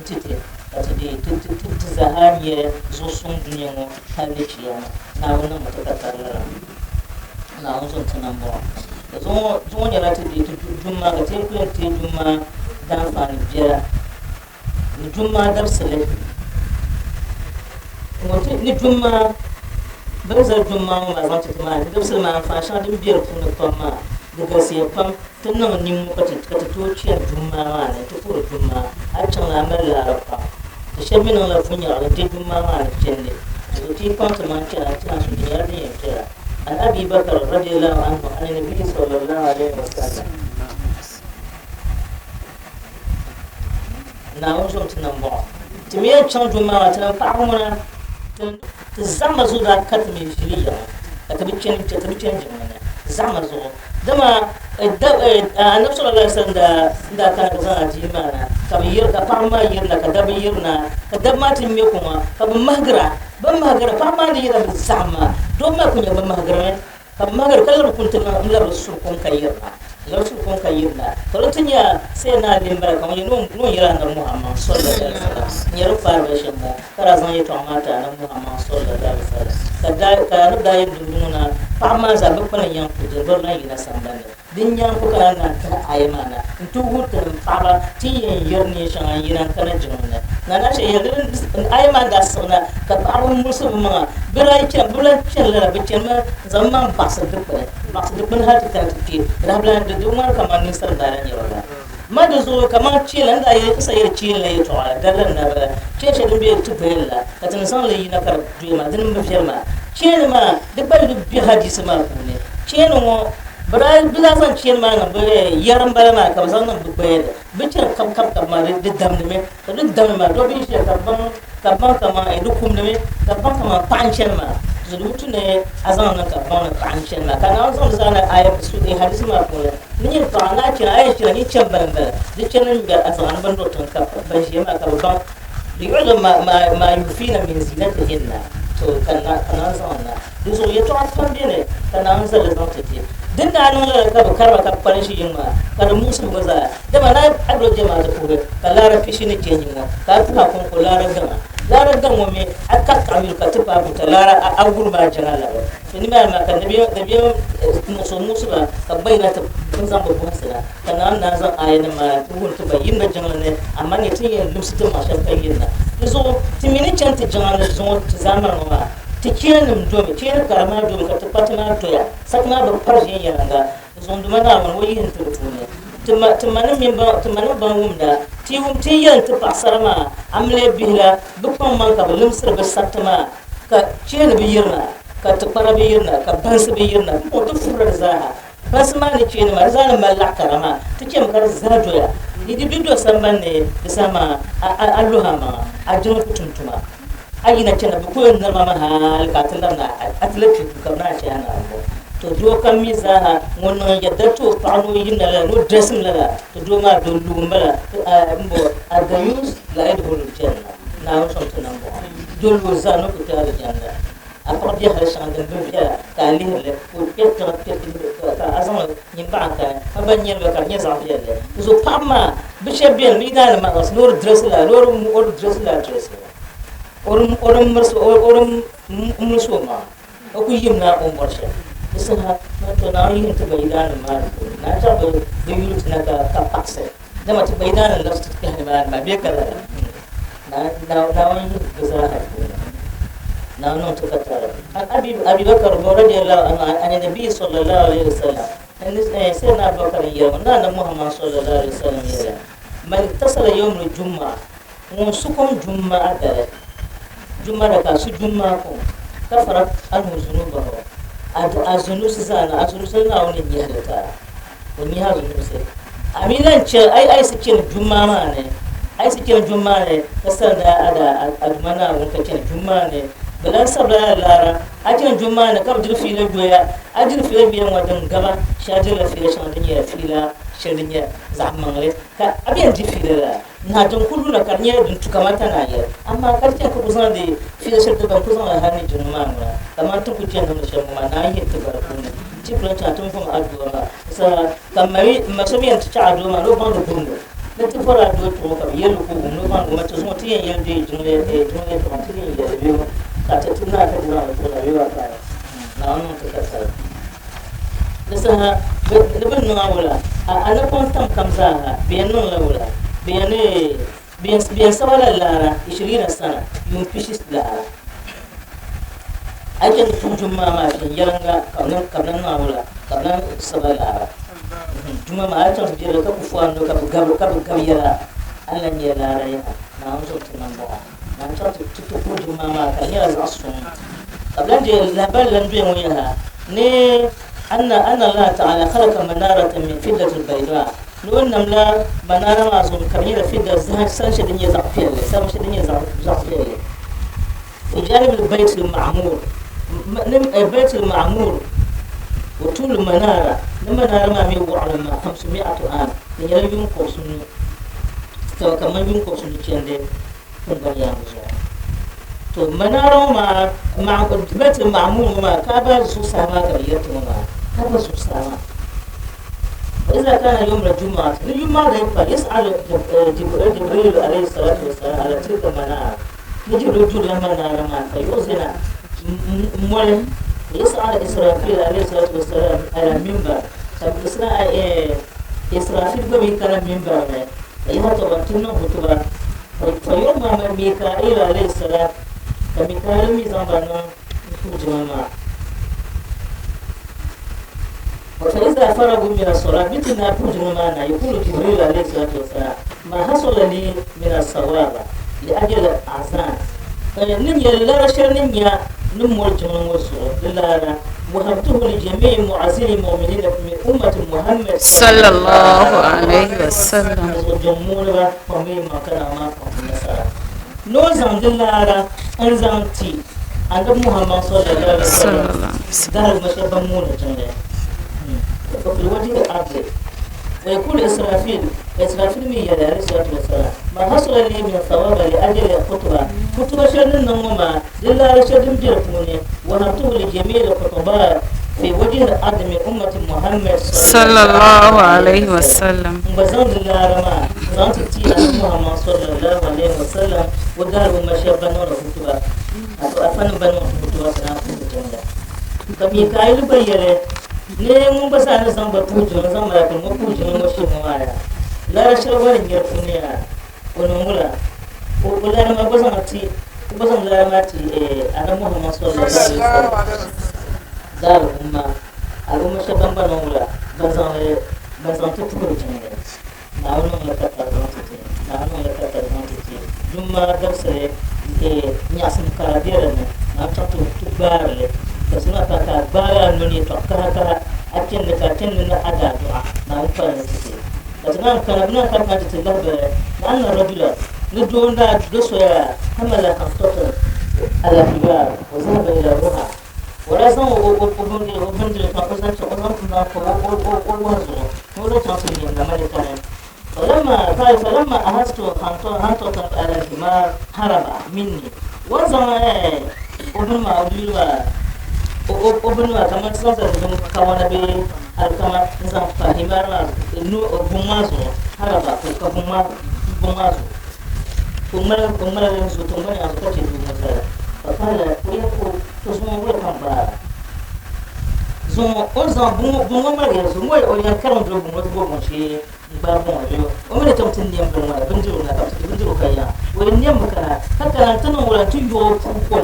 nti ti ka ti deei ti ti ti ti zaa nya zuɣusuŋ dunia ŋɔ hal ni chiyaama. Naawuni niŋmi ti ka tari lala. Naawuni zom ti nam bɔŋɔ. Ka zuŋɔ zuŋɔ nyɛla ti deei ti jumma ka ti yɛn kuli yɛn teei jumma daanfaani biɛla ni jumma dabisili ŋɔ ti ni jumma bɛ ni zali jumma ŋɔ maa zaŋ ti ti maa ni dabisili maa anfaani shɛŋa din be di puuni pam maa di galisiya pam ti niŋ nimmoo ka ti ka ti tooi chani jumma maa ni ti puhiri jumma a yi chaŋ la a mali laara pam ti shɛba mi niŋla vunyɛɣili n-je jumma maa ni chandi di zuɣu ti yi kpaŋ ti maŋ chana ti naan su di nyɛla din yɛn viɛla. An Abi Bakr radiyallahu anhu an Nabi sallallahu alayhi wa sallam Naawuni zom ti nambɔɣu ti mi yɛn chaŋ jumma maa ti lan paɣibu ŋuna ti zaɣima zuɣu daa ka ti mi ʒili yiŋa ka ti bi chani ti bi chani jiŋli ni zaɣima zuɣu dama Anabi sallallahu alayhi wa sallam daa daa kana ka zaŋ adiini maa na ka bi yiri ka paɣaba maa yirina ka dabba yirina ka dabba maa ti ŋme kuŋa ka bi mahigira Bɛ mahigira paɣa maa ni yina bɛ zahim maa, doo maa kuli nyɛ bɛ mahigirimi, ka bɛ mahigiri ka labi kuni ti niŋ n-labiri suri kom ka yirina, n-labiri suri kom ka yirina, ka di ti nya Sayyidina Ali m-bala ka ŋun nyɛ ni o yɛli Anabi Muhammad sallallahu alaihi wasallam n-nyɛ di faari ba shɛm ŋɔ, ka daa zaŋ yɛtɔɣa maa ti Anabi Muhammad sallallahu alaihi wasallam, ka daa ka Anabi daa yɛli dunduni ŋɔ na paɣaba maa zaa bɛ kpala nyaŋ ku dini bɛ lan yina sambani ni. Din nyaaŋa ka a naan tahi aya maa na nti wuhi ti ni paɣaba ti ni yɛn yiri neen shɛŋa n-yina n-kana jiŋli ni. Nana Aisha yɛli, Di aya maa ni daa siɣi na ka paɣaba muɣisi bɛ maŋa, bɛ daa yi chani, bɛ bi lahi chani lala, bɛ chanimi n-zaŋ bɛ maŋ baɣisi dikpuni, baɣisi dikpuni hali ti kana ti kpe, di daa bi lahi di ŋmani kaman ninsal daa lahi nyɛri ba la. Ma di zuɣu kaman cheeni, n daa yɛli, n sa yɛli cheeni la yɛltɔɣa la, daliri n-daa bala, cheeni shɛli din be ti gbaya ni la, ka ti ni zaŋ li yina ka di doya maa, dini m-bi viɛli maa. Cheeni maa, di gba yuli be hadiisi maa puuni. Cheeni ŋɔ, Bɛ daa bɛ daa zaŋ cheeni maa niŋ bɛ yɛri m-bala maa ka bɛ zaŋ niŋ bɛ gbaya ni. Bɛ chani kabikabikab maa di damdimi. Ka di damdi maa dɔbba yi ʒiya ka bɛ baŋ ka bɛ baŋ kaman di kumdimi ka bɛ baŋ kaman paɣa n-chani maa. Di bi tu ni a zaŋ niŋ ka bɛ baŋ ni paɣa n-chani maa. Ka Naawuni zaŋ di zaa na aya hadisi maa puuni ni nyini paɣa ni a chani a yɛn chana ni chani balimbali di chani n-ŋmɛri a zaŋ a ni bindiri tiŋ ka ban ʒiya maa ka bɛ baŋ liyu'lam maa yukhfiina min zinatihinna to ka Naawuni zaŋ li na. Di zuɣu yɛtɔɣa pam beni ka Naawuni zali li zaŋ ti ti. Din daa niŋ lala ka bɛ kari ba ka bɛ kpalim ʒi yiŋ maa, ka di muɣisi ba gba zaa. Dama naa Abiro jɛmaati puhi ka laara pishi ni chɛ yiŋ ŋɔ, ka a puhi a kɔŋko laara gaŋa. Laara gaŋ ŋɔ mi, a ka kaɣa yuli ka ti paai buta laara a guri maa jɛŋa labi. To nimaani maa ka dabiɛm muɣisi o muɣisi ba ka bɛ gba yina ti zaŋ bɛ buɣinsi na, ka Naawuni naan zaŋ aayanim maa ti wuhi ti ba yinda jiŋli ni, amaa nyɛ ti ni yɛn limsi ti maŋ shɛm ka yirina. Di zuɣu ti mi ni chani ti jiŋa ni zuŋɔ ti zaamani ŋɔ maa. Ti cheenim domi, cheeni kara maa domi ka ti kpariti maa doya, sati maa bi pari viɛnyɛliŋga. Zuŋduma Naawuni, o yihi n-ti di puuni. Ti ma, ti manim mini ban, ti manim ban wumda, ti yi wum ti ni yɛli n-ti paɣisara maa, amiliya bihi la, bɛ kpaŋ maŋ ka bɛ limsiri bɛ sariti maa, ka cheeni bi yirina, ka tikpara bi yirina, ka bansi bi yirina, pumpɔŋɔ ti puhiri di zaaha. Bansi maa ni cheeni maa, di zaa ni mali laɣ kara maa, ti chemi ka di zaa doya. Di di bi do samban ni, di saha maa a, a, a luhi a maŋa, a jiŋli ku tum tuma. A yina chana bɛ ku yɛn nirima mi hali ka a ti labina a ti lahi kpe duu ka bɛ naan chɛ a naai To doo kam mi zaaha ŋun niŋ yɛda ti o paɣa ni o yimna lala ni o dresim lala, to doo maa do lu m-bala m-bo al-dayus la yadkhulul janna, Naawuni sɔŋ ti nambɔɣu do lu zaa ni o ku kpe alijanna. A paɣa bɛ hali shɛŋa din bi viɛla ka a lihiri li ka o kpɛri tiŋa kpɛri ka a zaŋ nyin baɣa n-kani ka ban nyɛri ba ka di nyɛ zaɣ viɛlli. Di zuɣu paɣaba maa bɛ shɛba beni bɛ yi daa ni maɣisi ni o di dirɛsi lala ni o di dirɛsi lala dirɛsi o di mirisi o di mirisi o maŋa o ku yimla o ni bɔri shɛli. Di saha to Naawuni yihi ti ba yidaannim maa di puuni ni a chaɣ bɛ yuli ti na ka paɣisi dama ti ba yidaannim labisi ti kpɛhi nimaani maa bee ka lala. Naawuni yihi bɛ zaa ha di puuni. Naawuni niŋ ti ka tari. An Abi Bakr radiyallahu anhu an Nabi sallallahu alayhi wa sallam Sayyidina Abu Bakr n-yɛli ŋɔ ni Anabi Muhammad sallallahu alayhi wa sallam yɛliya, Man iktasala yawm al-jumu'a, ŋun su kom Juma'a dali, Juma da ka su juma ko kafara anhu zunubahu a zunusi zana a zunusi na wani yi halaka o yi ha zunusi amilan ce ai ai su kin juma ma ne ai su kin juma ne kasar da ada a na wani ka kin juma ne balan sabla lara a kin juma ne kab jirfi na doya a jirfi biyan wadan gaba sha jirla fila shan din ya fila shirin ya zahman ka abiyan ji fila la na don kudu na karniya dun tuka mata na yi amma karshen ka kusan da fila shirin ban kusan a hannun juma ma kamar tun kuciyar da mashin ma na yi ta barku ne ci fulan ta tun fama addu'a ma sa kamar masu biyan ta ci addu'a ma no ban da gundu na ti fara addu'a to ka yelu ko no ban ma to so ti yan yelde jumle jumle to ti yan yelde biyo ka ta tuna ka jira ko na biyo ka na wannan ta kasa nisaha bi niŋa wula a ni pun tam kam zaaha bɛ yɛn niŋla wula bɛ yɛn saba la laara ishirina sana yuun pishi laara a chɛni tum juma maa viɛnyɛliŋga ka bi niŋa wula ka bi lan saba laara juma maa a chaŋ ti biɛla ka ku fo ando ka bi gabi yɛla a ni lan nyɛ laara yaha Naawuni zuɣu ti niŋ bɔŋɔ na n chaŋ ti ti ku juma maa ka di nyɛla zaɣ suŋ ka bi lan je lahabali lan doya ŋɔ yaha ni أن الله تعالى خلق منارة من فضة البيضاء نقول نملا منارة معظم كبيرة فضة زهر سنشد يزع فيل سنشد يزع فيل في جانب البيت المعمور البيت المعمور وطول المنارة المنارة ما ميو على ما 500 عام من يوم قوسن تو كمان يوم قوسن تشندي كن يامزو تو منارة ما مع البيت المعمور ما كابا سوسا ما كبيرة ما كابا سوسا ما وإذا كان يوم الجمعة الجمعة يسأل جبريل عليه الصلاة والسلام على تلك المنارة يجب الوجود المنارة ما فيؤذن مولم يسأل إسرافيل عليه الصلاة والسلام على المنبر إسرافيل بمي كان المنبر فيهتب تنه خطبة فيؤمر ميكائيل عليه السلام فميكائيل ميزان بنا جماعة فإذا فرغوا من الصلاة مثل ما معنا يقول جبريل عليه الصلاة والسلام ما حصل لي من الصواب لأجل الأذان نم يلا رشر نم يا نم والجمع والصلاة لا وهبته لجميع معزين المؤمنين من أمة محمد صلى الله عليه وسلم. جمهور ومن ما كان ما نوزن دلارا أنزان تي عند محمد صلى الله عليه وسلم دار المشرب مون جنة وفي الوجه الأرضي ويقول إسرافيل إسرافيل من يدي عليه الصلاة والسلام ما حصل لي من الثواب لأجل الخطبة خطبة شر النوم لله شر جرفوني وهبته لجميع الخطباء في وجه الأرض من أمة محمد صلى الله عليه وسلم. بزن الله رما زانت تي محمد صلى الله عليه وسلم ودار مشابه نور الخطبة أفن بنو الخطبة سلام الجنة كميكائيل بيره ne mun ba sa na zan ba pujo na zan ba kun pujo na shi mu waya la shar wani nyar kuniya wani mula ko kula ma ba zan ti ba zan la ma ti eh annabi Muhammad sallallahu alaihi wasallam dar umma al'umma shaban ba mula ban zan ban zan ta tukuru jin na wani mula ka ta zan ti na wani mula ka ta zan ti jumma darsare eh nyasin karabira ne na ta tu tubarle kasuna ka ka bara nuni to ka ka akin da ka kin na ada du'a na fara ne ce kasuna ka na ka ka ta lahba na anna rajula ni don da do soya hamala haftata ala kibar wa zahaba ila ruha wala san o o o bun o bun de ka ko san ko san na ko o o o o zo ko da ta sun na malika ne فلما قال فلما أهزت خنطة على الحمار هرب مني وزما ابن ما أبيلوا obin ma kamar san sa dun kawana be alkama zan fahimar ma nu obun ma zo haraba ko ka bun ma bun ma zo ko mara ko mara zo to mara zo kace du masala fa kala ko ya ko to zo mo kan ba zo o zan bun bun ma ya zo mo o ya karam do bun bo bun shi ba bun yo o mara tam tin ne bun ma bun jiro na ka bun jiro kaya o ne mu kana haka tan wala tun yo ko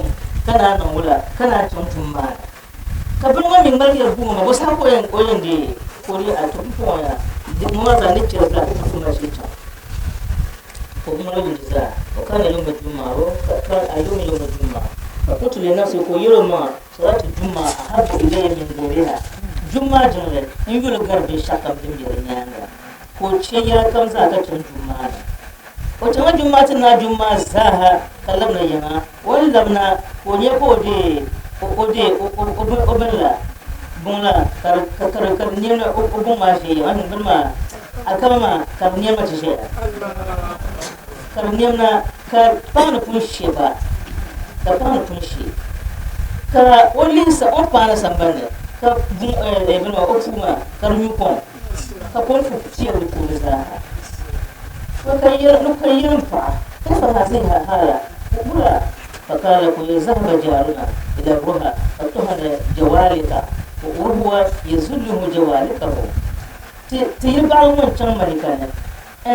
kana nan wala kana tun ma ka bin wa min mariyar kuma ma wasu koyan koyan da kori a tun kuma ya duk ma za ni ce za ta kuma shi ta Ko umra yundi zaa wa kana yawma jumaa wa kana yawma yawma jumaa fa qultu li nafsi ko yɛlo ma salatu jumaa ahabbu ilayya min ghayriha jumaa jiŋli n yuli gari binshɛɣu kam din be di nyaaŋa ka o chɛ yɛla kam zaa ka chaŋ jumaa ni. O chaŋla jumaa ti naai jumaa zaaha ka labina yiŋa. O ni labina ka o nya ka o deei o deei o bini la buŋ la ka di ka di ka di nɛma o buŋ maa ʒe yiŋa bini maa alikama maa ka di nɛma ti ʒeya ka di nɛmna ka paɣa ni pun she ba ka paɣa ni pun she ka o lihi sa o ni paana sambani ni ka buŋ bini maa o puu maa ka di nyu kom. Ka kom fu piɛli di puuni zaaha. Ka yɛli m paɣa, Kaifa hazihi hala? Wula? Faqaala ka o yɛli, Zahaba jaaruna ila ruha fatuhana jawaalika wa huwa yazulluhu jawaalikahu. Ti yili baɣili ŋɔ n-chaŋ malika ni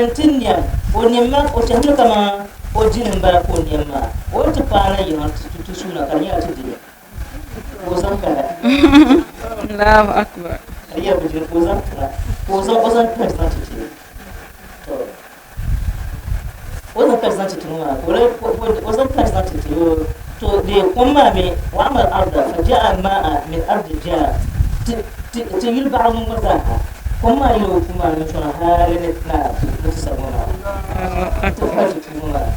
nti niɛm o niɛm maa, o tɛhimi kaman o dini m-bala ka o niɛm maa, o ni ti paana yiŋa ti suuna ka di nyɛla ti dini. Ka o zaŋ kana. Allahu akbar. Ka di yɛli bi dini ka o zaŋ kana ka o zaŋ o zaŋ kpɛri zaŋ ti ti to o zaŋ kpɛri zaŋ ti ti ŋɔ maa ka o lahi o zaŋ kpɛri zaŋ ti ti o to di kom maa mi wa amal arda fa ja'a ma'a min ardi jaa ti ti ti yuli baɣa ŋɔ gba zaaha kom maa yili o puu maa ni n-sɔŋ hali ni na ni ti sabi ŋɔ maa ti pa ti puu ŋɔ maa.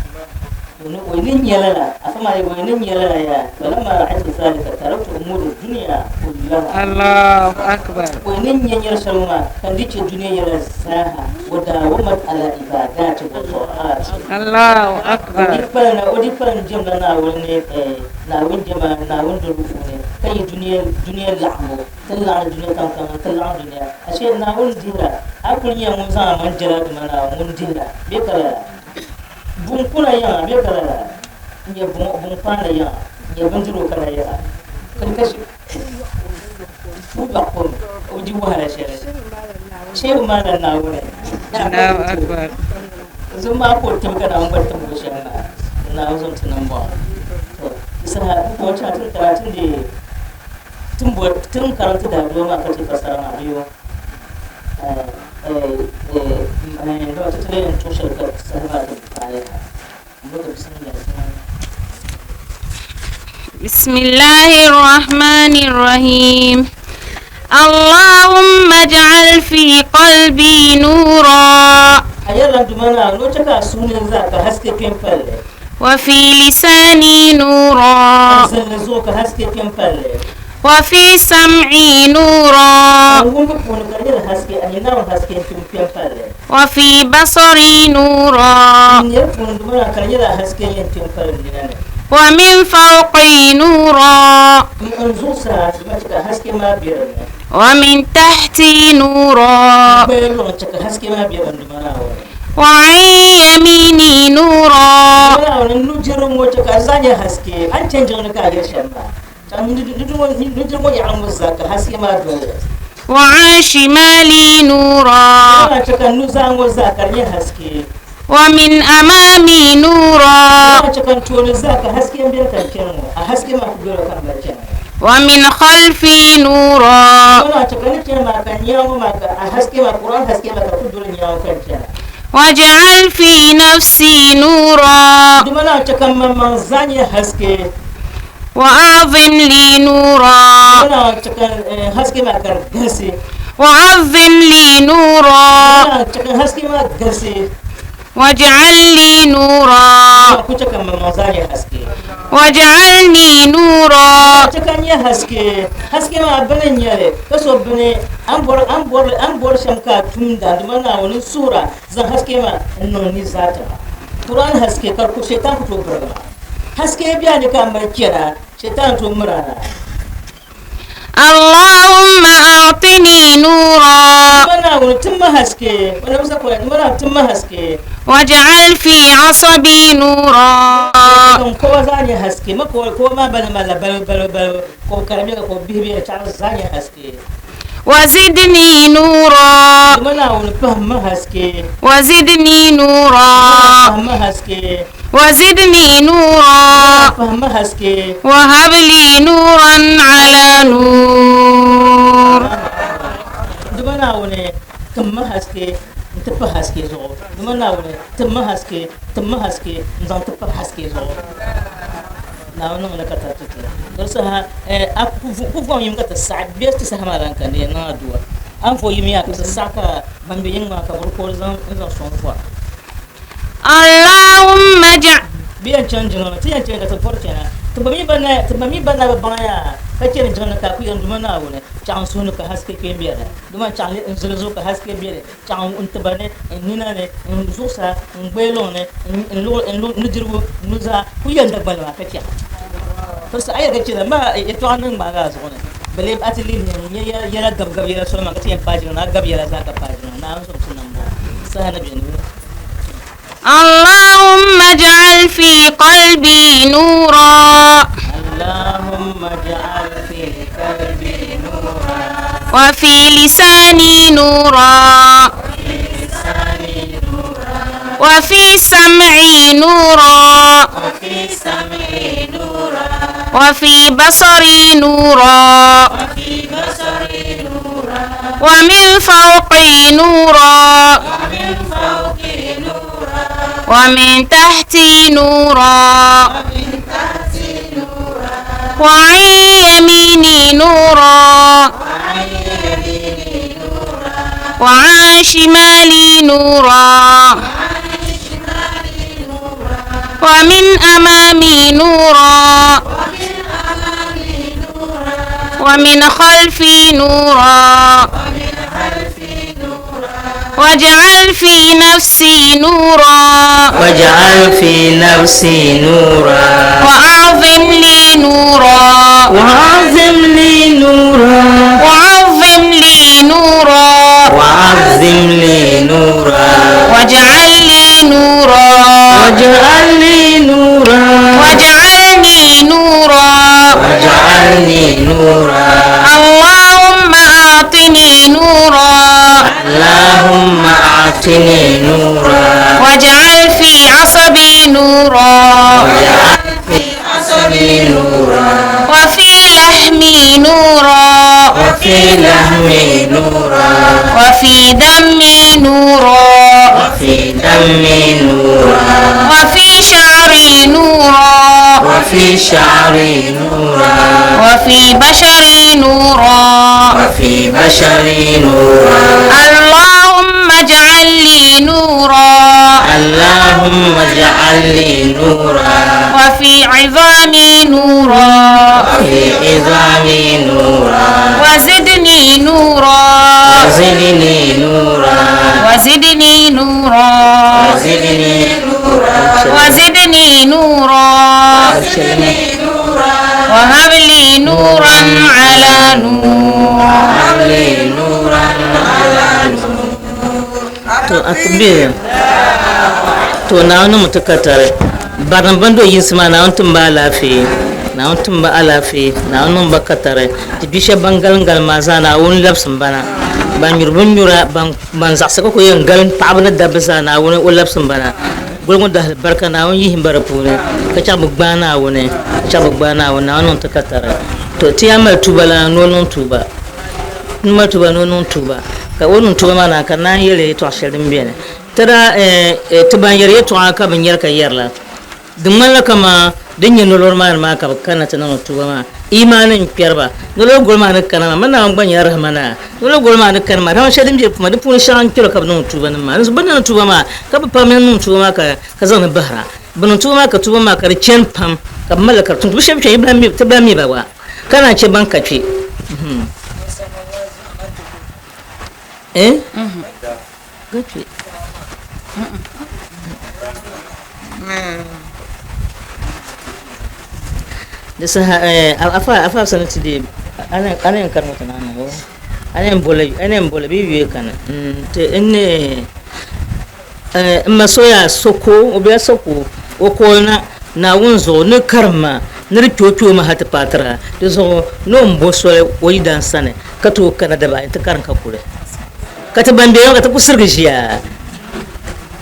O ni nya lala, afa maa yɛli o ni nya lala yaa, falamma ra'aytu zalika taraktu umuri dunya kullaha. Allahu akbar. O ni nya nyari shɛli ŋɔ maa, ka n di chɛ dunia yɛla zaaha, wa dawamat ala ibadati wa ta'ati. Allahu akbar. O di kpalim o di kpalim jɛmla Naawuni ni Naawuni jɛma Naawuni dolibu puuni, ka yi dunia dunia laɣimbu, ti laɣim dunia kam kaman ti laɣim dunia. Ashe Naawuni dihira, a kuli nyɛla ŋun zaŋ a maŋ jɛla Duuma Naawuni ŋun dihira bee ka lala? Buŋ kuna yiŋa bɛ ka lala n-nyɛ buŋ paana yiŋa n-nyɛ bindirigu kana yiŋa ka puu baɣa kom o di wahala shɛli shehu maana Naawuni Allahu akbar zuŋ maa ka o tim ka Naawuni gba tim o shɛm maa Naawuni zaŋ ti niŋ bɔŋɔ to di saha n kɔŋ chaŋ tin kara tin di tin bo tin karim ti daadoo maa ka ti fasara maa bɛ yo بسم الله الرحمن الرحيم اللهم اجعل في قلبي نورا وفي لساني نورا وفي سمعي نورا وفي بصري نورا ومن فوقي نورا ومن تحتي نورا وعن يميني نورا وعن شمالي نورا ومن أمامي نورا ومن خلفي نورا واجعل في نفسي نورا وأعظم لي نورا وعظم لي نورا واجعل لي نورا واجعلني نورا اللهم أعطني نورا واجعل في عصبي نورا وزدني نورا وزدني نورا وزدني نورا وهب لي نورا على نور N-ti pahi haske zuɣu. Dama Naawuni tim ma haske, tim ma haske n-zaŋ ti pahi haske zuɣu. Naawuni niŋmi li ka tari ti ti. Di saha a ku vom yim ka ti saɣi bɛ ti saha maa lan ka ni yɛn niŋ aduwa. A ni vo yim yaa ka ti saɣi ka ban be yiŋ maa ka bɛ di koori zaŋ n-zaŋ sɔŋ vɔra. Allahumma ij'al. Bɛ yɛn chaŋ jiŋli ni, ti yɛn chani ka ti vɔri chana. Ti ba mi ba na, ti ba mi ba na bi baŋ yaa ka chani jiŋli ni ka a ku yɛn Duuma Naawuni, chaɣ n suhu ni ka haske kpe m-be di. Duuma chaɣ n zili zuɣu ka haske be di. Chaɣ n tiba ni, n nina ni, n zuɣusaa, n gbaya lɔŋ ni, n nudirigu, n nuzaa, ku yɛn Dagbani maa ka chɛ a. To saha yɛli ka chɛ la, maa yɛtɔɣa niŋ ŋmaagi a zuɣu ni, bale a ti lihi n-nya yɛla gabigabi yɛla soli maa ka ti yɛn paai jiŋli ni, a gabi yɛla zaa ka paai jiŋli ni, Naawuni zom ti nam bɔŋɔ saha ni beni mi. Allahumma ij'al fi qalbi nura. Allahumma ij'al fi qalbi nura. Wa fi lisani nura. Wa fi sam'i nura. Wa fi basari nura. Wa min fawqi nura. Wa min tahti nura. Wa an yamini nura. Wa an shimali nura. Wa min amami nura. Wa min khalfi nura. Waj'al fi nafsi nura. Waj'al fi nafsi nura. Wa'azim li nura. Wa'azim li nura. Wa'azim li nura. Wa'azim li nura. Waj'al li nura. Waj'al li nura. Waj'alni nura. Waj'alni nura. Allahumma a'tini nura. Allahumma a'tini nura. Waj'al fi 'asabi nura. Waj'al fi 'asabi nura. Wa fi lahmi nura. Wa fi lahmi nura. Wa fi dammi nura. Wa fi dammi nura. Wa fi sha'ri nura. Wa fi sha'ri nura. Wa fi bashari nura. Wa fi bashari nura. Allahumma ij'al li nura. Allahumma ij'al li nura. Wa fi 'idhami nura. Wa fi 'idhami nura. Wa zidni nura. Wa zidni nura. Wa zidni nura. Wa zidni nura. Wa zidni nura. Wa hab li nuran 'ala nur. Hab li nuran 'ala nur. To akbir. To Naawuni mi ti ka tari. Barim bin do yinsi maa Naawuni tim ba alaafee. Naawuni tim ba alaafee. Naawuni niŋ ba ka tari. Ti bia shɛba ban galim galim maa zaa Naawuni labsim ba na. Ban nyuri binnyura, ban ban zaɣisi ka ku yɛn galim paɣaba ni dabba zaa Naawuni o labsim ba na. Goli ŋɔ dahali barika Naawuni yihim ba di puuni ka chaɣ bɛ gbaai Naawuni ka chaɣ bɛ gbaai Naawuni. Naawuni niŋ ti ka tari. To ti yaa mali tuuba lana ni o niŋ tuuba. N mali tuuba ni o niŋ tuuba. Ka o niŋ tuuba maa naai ka naan yɛli yɛtɔɣ shɛli din beni. Ti daa ti ban yɛri yɛtɔɣa ka bi nyari ka yɛrila, di ŋmanila kaman din nyɛ nolori maa ni maa ka bɛ kanna ti niŋdi tuuba maa. Imaani n-kpɛri ba. Nolori goli maa ni kana maa, man Naawuni gba nyɛla Rahima Naa. Nolori goli maa ni kani maa, rahima shɛli din be di puuni maa, di puuni shɛŋa n-kpɛri ka bɛ niŋdi tuubanim maa. Dinzuɣu bɛ ni niŋdi tuuba maa, ka bɛ pam niŋ tuuba maa ka zaŋ li bahira. Bɛ niŋ tuuba maa ka tuuba maa ka di chani pam, ka bɛ mali li ka di tum. Bɛ shɛba kpe, ti bi lahi mi ba gba, ka naan chɛ ban ka kpe. Eh? Gape. Di saha afa afa sani ti di ana ana yin karima tana na go ana yin bola ana yin bola bi yuye kana te ne n ma soya soko o biya soko o ko na Naawuni zuɣu ni karimma ni di kpe o kpe o mi hal ti paai tira. Di zuɣu ni o ni bo soli o yidan sani ka tooi kana daba ayi nti karim ka kuli. Ka ti ban be ya ŋɔ ka ti ku sirigi ʒiya.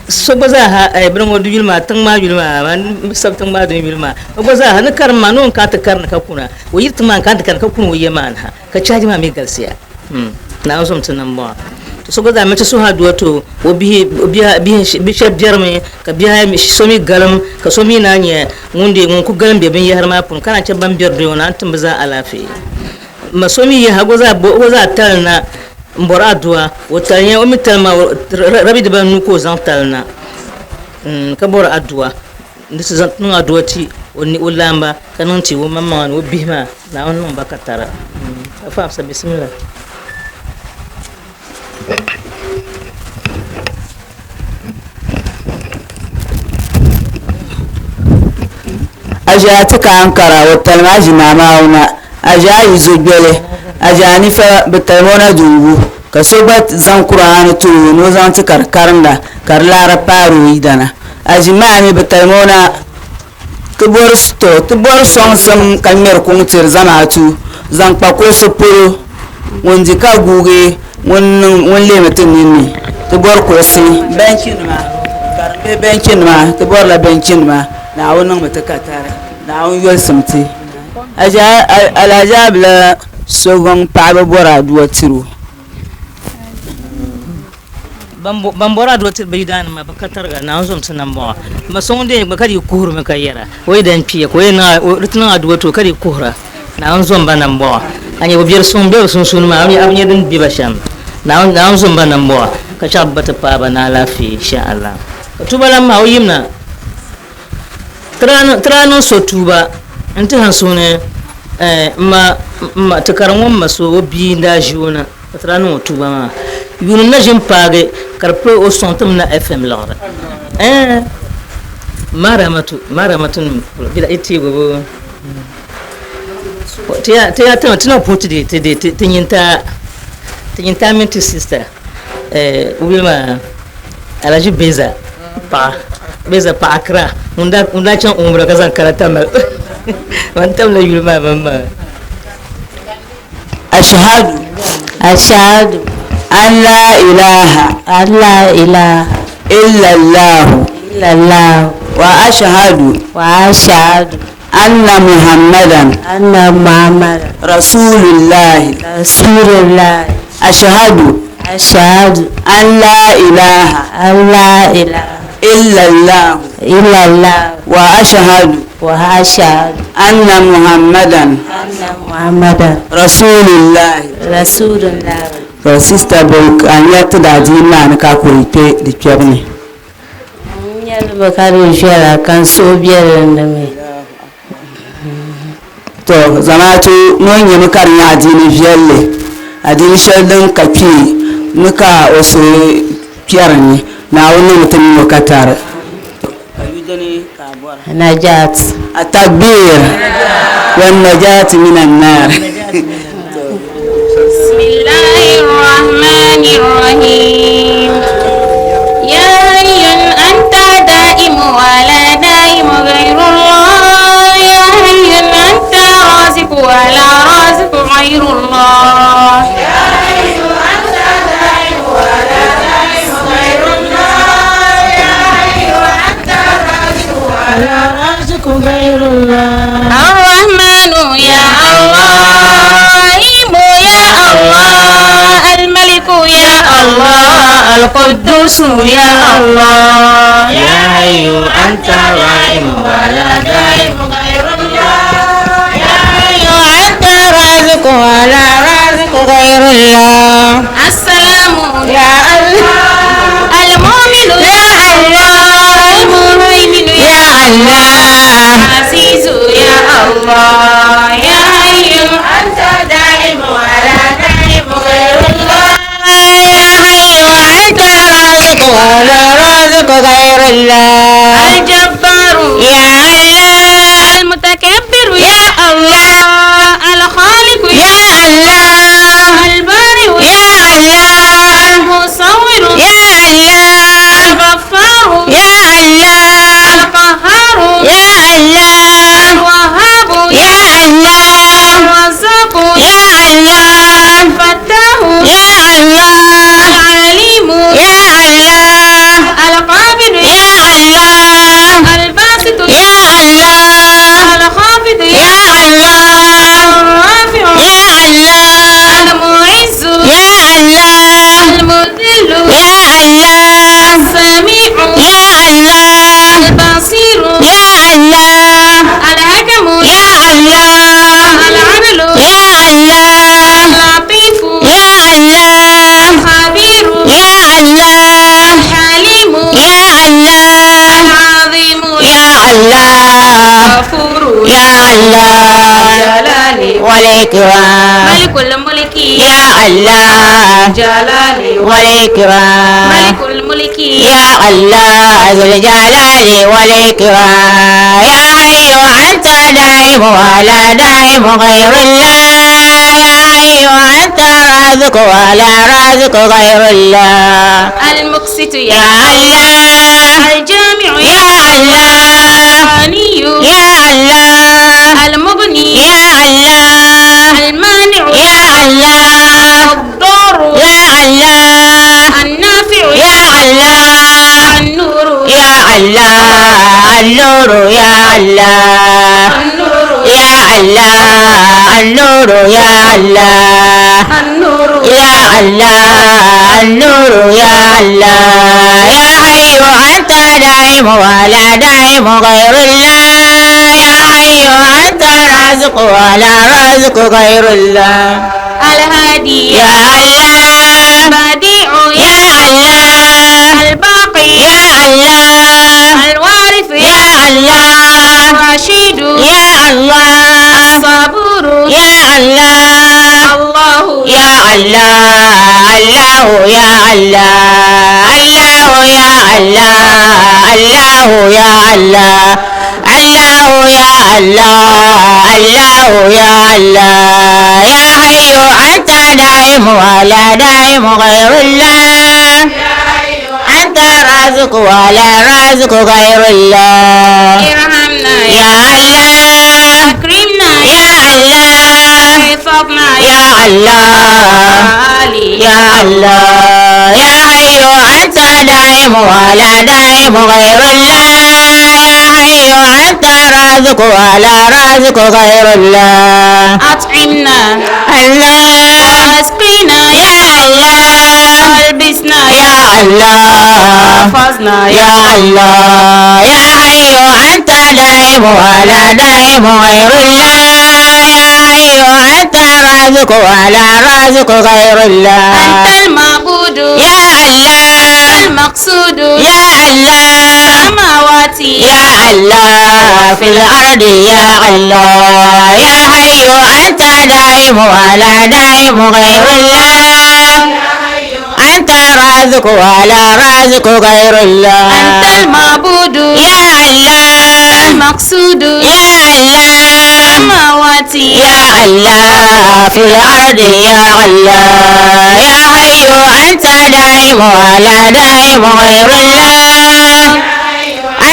So gba zaa ha, eh, bini ŋɔ di yuli maa, tiŋ maa yuli maa, man bi sabi tiŋ maa din yuli maa. O gba zaa ha ni karim maa ni o ni kana ti karini ka kuna, o yiri tiŋ maa ni kana ti karini ka kuni o ya maa ni ha, ka chaaji maa mi galisiya. Hmm, Naawuni zom ti nambɔɣu. So gba zaa mi ti suhi aduwa ti o, o bihi bihi bi shɛba biɛrimi ka bihi ayi so mi galim ka so mi naan nyɛ ŋun dee ŋun ku galim be binyɛhiri maa puuni ka naan chɛ ban biɛri dunia ŋɔ ni a ni tim bɛ zaa alaafee. Ma so mi yaha o gba zaa tali na m-bɔri aduwa o tali nya o mi tali maa rabi dibanu ka o zaŋ tali na ka bɔri aduwa ni ti zaŋ niŋ aduwa ti o ni o laamba ka niŋ ti o maŋmaŋa ni o bihi maa Naawuni niŋ ba katara. Afa Hafsa bisimila. A ʒiɛya ti ka Ankara, o talimi a ʒi Maawuna, a ʒiɛya a yi zo gbeli, a ʒiɛya nifa bi talimi o na dungu, ka so gba zaŋ Kuraani ti o ni o zaŋ ti ka di karinda ka di laara paari o yidana. A ʒi maa mi bi talimi o na ti bɔri to ti bɔri sɔŋsim ka ŋmɛri kuŋ tiri zamaatu zaŋ kpa kuɣusi polo ŋun di ka guugi ŋun niŋ ŋun leemi ti ninni ti bɔri kuɣusi bɛnchinima ka di be bɛnchinima ti bɔrila bɛnchinima Naawuni niŋmi ti katari Naawuni yolisim ti Alhaji Abila Sogɔŋ paɣaba bɔri aduwa tiri o. Ban bɔri aduwa tiri bɛ yidaanima maa bɛ ka tariga Naawuni zom ti nambɔɣu. M ma so ŋun deei gba ka dii kuhirimi ka yɛra o yi dan kpiya ka o yɛn niŋ di ti niŋ aduwa ti o ka dii kuhira Naawuni zom ba nambɔɣu. A nya bɛ biɛri suŋ be bɛ sunsuuni maa a bi nya din be ba shɛm. Naawuni zom ba nambɔɣu ka chaɣ bɛ ba ti paai ba ni alaafee insha Allah. Ka tuuba lan maa o yimna Ti daa niŋ so tuuba n-ti hansuuni m ma ti kari ŋun ma so o bia n-daa ʒi o na ka ti daa niŋ o tuuba maa. Yuuni na ʒi m-paagi ka di pili o sɔŋ ti mi na FM liɣiri. Ɛɛn Maramatu, Maramatu nim bila i teegu bi ti ya ti ya ti na puhi ti di ti di ti nyintaa ti nyintaa mini ti sister o yuli maa Alhaji Beza paɣa Beza paɣa Accra ŋun daa ŋun daa chaŋ Umrah ka zaŋ kara tamali man tamla yuli maa man maa. Ashhadu. Ashhadu. An la ilaha. An la ilaha. Illallahu. Illallahu. Wa ashhadu. Wa ashhadu. Anna Muhammadan. Anna Muhammadan. Rasulullahi. Rasulullahi. Ashhadu. Ashhadu. An la ilaha. An la ilaha. Illallah. Illallah. Wa ashhadu. Wa ashhadu. Anna Muhammadan. Anna Muhammadan. Rasulullahi. Rasulullahi. To sister bo ka n nya ti daa diini maa ni ka kuli kpe di kpɛbu ni. N nyɛli bi ka di viɛla ka n suhu bɛ dinni mi. To zamaatu ŋɔ nyɛmi ka di nyɛ adiini viɛlli, adiini shɛli din ka kpee ni ka o suhu kpɛri ni Naawuni niŋmi ti mini o ka tari. Najat. Atakbir wan najati minan nar. Bismillahirrahmanirrahim. Ya hayyun anta daimu wa la daimu ghayrullah. Ya hayyun anta raziqu wa la raziqu ghayrullah. Ya hayyun anta daimu wa la daimu ghayrullah. Ya hayyun anta raziqu wa la raziqu ghayrullah. Ar-Rahmanu ya Allah, Rahimu ya Allah, Al-Maliku ya Allah, Al-Quddusu ya Allah. Ya hayyu anta rahimu wa la daimu ghayrullah. Ya hayyu anta raziqu wa la raziqu ghayrullah. Assalamu ya Allah, Al-Mu'minu ya Allah, Al-Muhaiminu ya Allah, Al-Azizu ya Allah, Ya hayyu anta daimu wa la daimu ghayrullah. Ya hayyu anta raziqu wa la raziqu ghayrullah. Al-Jabbaru ya Allah, Al-Mutakabbiru ya Allah, Al-Khaliqu ya Allah, Al-Bari'u ya Allah, Al-Musawwiru ya Allah, Al-Ghaffaru ya Allah, Al-Qahharu ya Allah, Al-Wahhabu ya والإكرام. ملك الملك يا الله جلال والإكرام. ملك الملك يا الله ذو الجلال والإكرام. يا حي أنت دائم ولا دائم غير الله. يا حي أنت رازق ولا رازق غير الله. المقسط يا الله الجامع يا الله الغني يا الله المغني يا الله المانع يا الله الضار يا الله النافع يا الله النور يا الله النور يا الله النور يا الله النور يا الله النور يا الله النور يا الله. يا حي أنت دائم ولا دائم غير الله. يا حي أنت رازق ولا رازق غير الله. الهادي يا الله البديع يا الله الباقي يا الله الوارث يا الله الرشيد يا الله الصبور يا الله الله يا الله الله يا الله الله يا الله الله يا الله الله يا الله الله يا الله. يا حي أنت دائم ولا دائم غير الله. أنت رازق ولا رازق غير الله. ارحمنا يا الله أكرمنا يا الله احفظنا يا الله علي يا الله. يا حي أنت دائم ولا دائم غير الله. يا حي أنت رازق ولا رازق غير الله. أطعمنا الله واسقنا يا الله والبسنا يا الله واحفظنا يا الله. يا حي أنت دائم ولا دائم غير الله. يا حي أنت رازق ولا رازق غير الله. أنت المعبود يا الله المقصود يا الله السماوات يا الله في الأرض يا الله. يا حي أنت دائم ولا دائم غير الله. أنت رازق ولا رازق غير الله. أنت المعبود يا الله المقصود يا الله السماوات يا الله في الأرض يا الله. يا حي أنت دائم ولا دائم غير الله.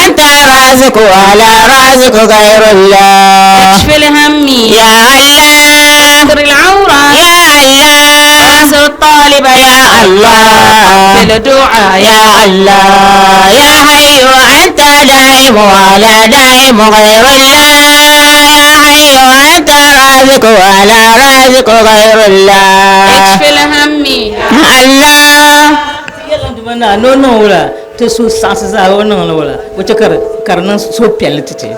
أنت رازق ولا رازق غير الله. اكشف الهم يا الله استر العورة يا الله انصر الطالب يا الله بالدعاء يا الله. يا حي أنت دائم ولا دائم غير الله. يا حي أنت رازق ولا رازق غير الله. اكشف الهم الله Yɛla duma na no niŋ wula ti su saɣasi zaa o niŋ li wula o chɛ ka di niŋ suhupiɛlli ti ti.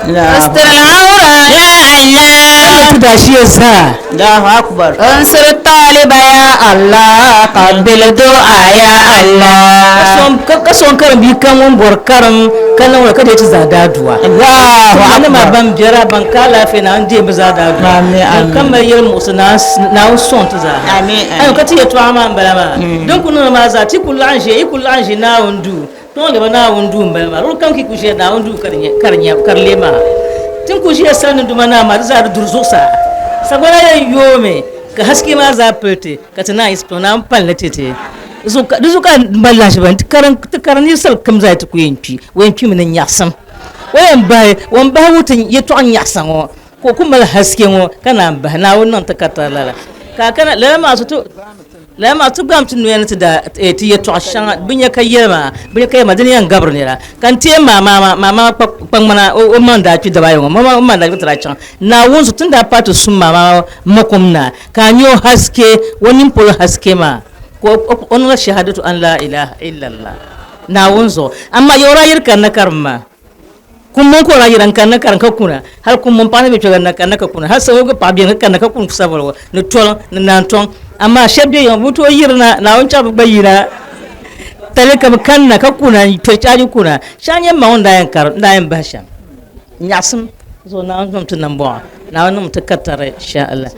استر العورة يا الله Ti daa shiya zaa. الله أكبر. انصر الطالب يا الله قبل دعاء يا الله. Ka sɔŋ karim bia kam ŋun bɔri karim ka niŋ wula ka deei ti zaa daa duwa. الله Nima أكبر. ban biɛra ban ka alaafee na n deei bi zaa daa duwa. Amin, amin. Ka mali yɛli muɣusi Naawuni sɔŋ ti zaa. Amin, amin. Ayo ka ti yɛltɔɣa maa n bala maa. Din ku niŋ maa zaa ti ku laɣim ʒiya yi ku laɣim ʒi Naawuni duu tɔŋ leba Naawuni duu n bala maa luɣuli kam ka yi ku ʒiya Naawuni duu ka di nyɛ ka di nyɛ ka di lee maa. Tin ku ʒiya sali ni duma naa maa di zaa di duri zuɣusaa. Sagbana yɛn yoomi ka haske maa zaa pili ti ka ti naan yiɣisi tɔ Naawuni palli ti ti. Di zuɣu ka n mali lahiʒiba ti karim ninsal kam zaa ti ku yɛn kpi o yɛn kpimi ni nyaɣisim. O yɛn bahi o ni bahi wuti yɛltɔɣa nyaɣisa ŋɔ ka o ku mali haske ŋɔ ka naan bahi Naawuni niŋ ti ka tari lala. Ka a kana lala maa so ti lala maa ti gbaam ti noya ni ti daa ti yɛltɔɣa shɛŋa bi nya ka yɛli maa bi nya ka yɛli maa dini yɛn gabiri nira ka n teei maa maa maa maa kpaŋmana o maŋ daa kpi dabaayi ŋɔ o maŋ daa kpi ti daa chaŋ Naawuni zuɣu ti ni daa paai ti sum maa maa makum na ka a nya o haske o nini polo haske maa ka o niŋla shahadatu an la ilaha illallah Naawuni zuɣu amaa ya o daa yiri kanna karim maa Kumbɔŋ ka o daa yira n-kanna karim ka kuna hal kumbɔŋ paɣa ni be kpɛga na kanna ka kuna hal saŋ o paɣa beni ka kanna ka kuni sabirigu ni tɔliŋ ni naantɔŋ amaa shɛba be yiŋa bɛ tooi yirina Naawuni chaɣ bɛ gba yina tali ka bɛ kanna ka kuna n-kpɛri chaaji kuna shɛŋa nyɛ m ma ŋun daa yɛn karim n daa yɛn bahi shɛm nyaɣisim zuɣu Naawuni zaŋ ti nambɔɣu. Naawuni niŋmi ti katari insha Allah.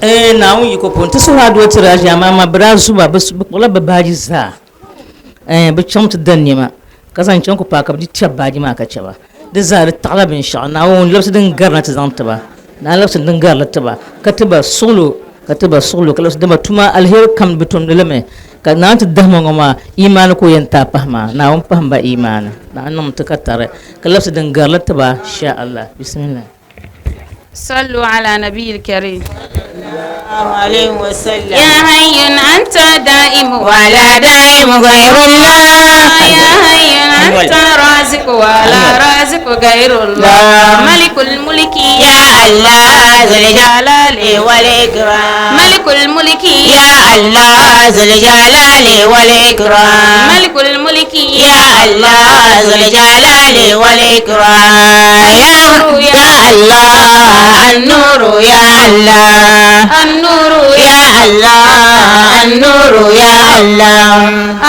Eh Naawuni yiko puuni ti suhu adua tiri a ʒiya maa bɛ daa zuba bɛ kpuɣila bɛ baaji zaa eh bɛ chaŋ ti da nɛma ka zaŋ chaŋ ku paai ka bɛ di tɛbi baaji maa ka chɛ ba di zaa di taɣila binshɛɣu Naawuni labisi din gari na ti zaŋ ti ba Naawuni labisi din gari li ti ba ka ti ba suɣilo ka ti ba suɣilo ka labisi dama tuma aliheri kam bɛ tumdi li mi ka Naawuni ti dahima ŋɔ maa imaani ka o yɛn ti a pahi maa Naawuni pahim ba imaani Naawuni niŋmi ti ka tari ka labisi din gari li ti ba insha Allah bismillah. صلوا على نبي الكريم عليه وسلم يا حي أنت دائم ولا دائم غير الله يا حي أنت رازق ولا رازق غير الله ملك الملك يا الله ذو الجلال جلال والإكرام ملك الملك يا الله ذو الجلال والإكرام ملك الملك يا الله ذو الجلال والإكرام يا يا الله النور يا الله النور يا الله النور يا الله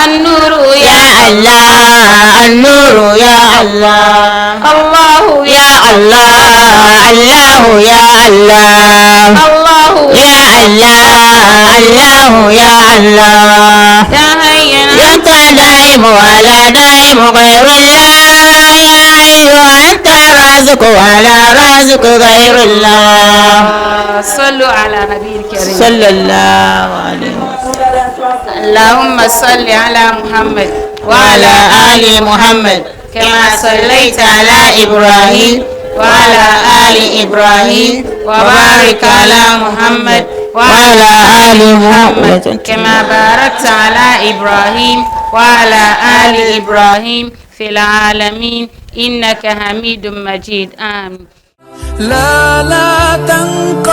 النور يا الله النور يا الله الله يا الله الله يا الله الله يا الله الله يا الله يا حي أنت دائم ولا دائم غير الله يا حي أنت رازق ولا رازق غير الله صلوا على نبي الكريم صلى الله عليه وسلم اللهم صل على محمد وعلى آل محمد كما صليت على إبراهيم وعلى آل إبراهيم وبارك على محمد وعلى آل محمد كما باركت على إبراهيم وعلى آل إبراهيم في العالمين إنك حميد مجيد آمين لا لا تنقضي.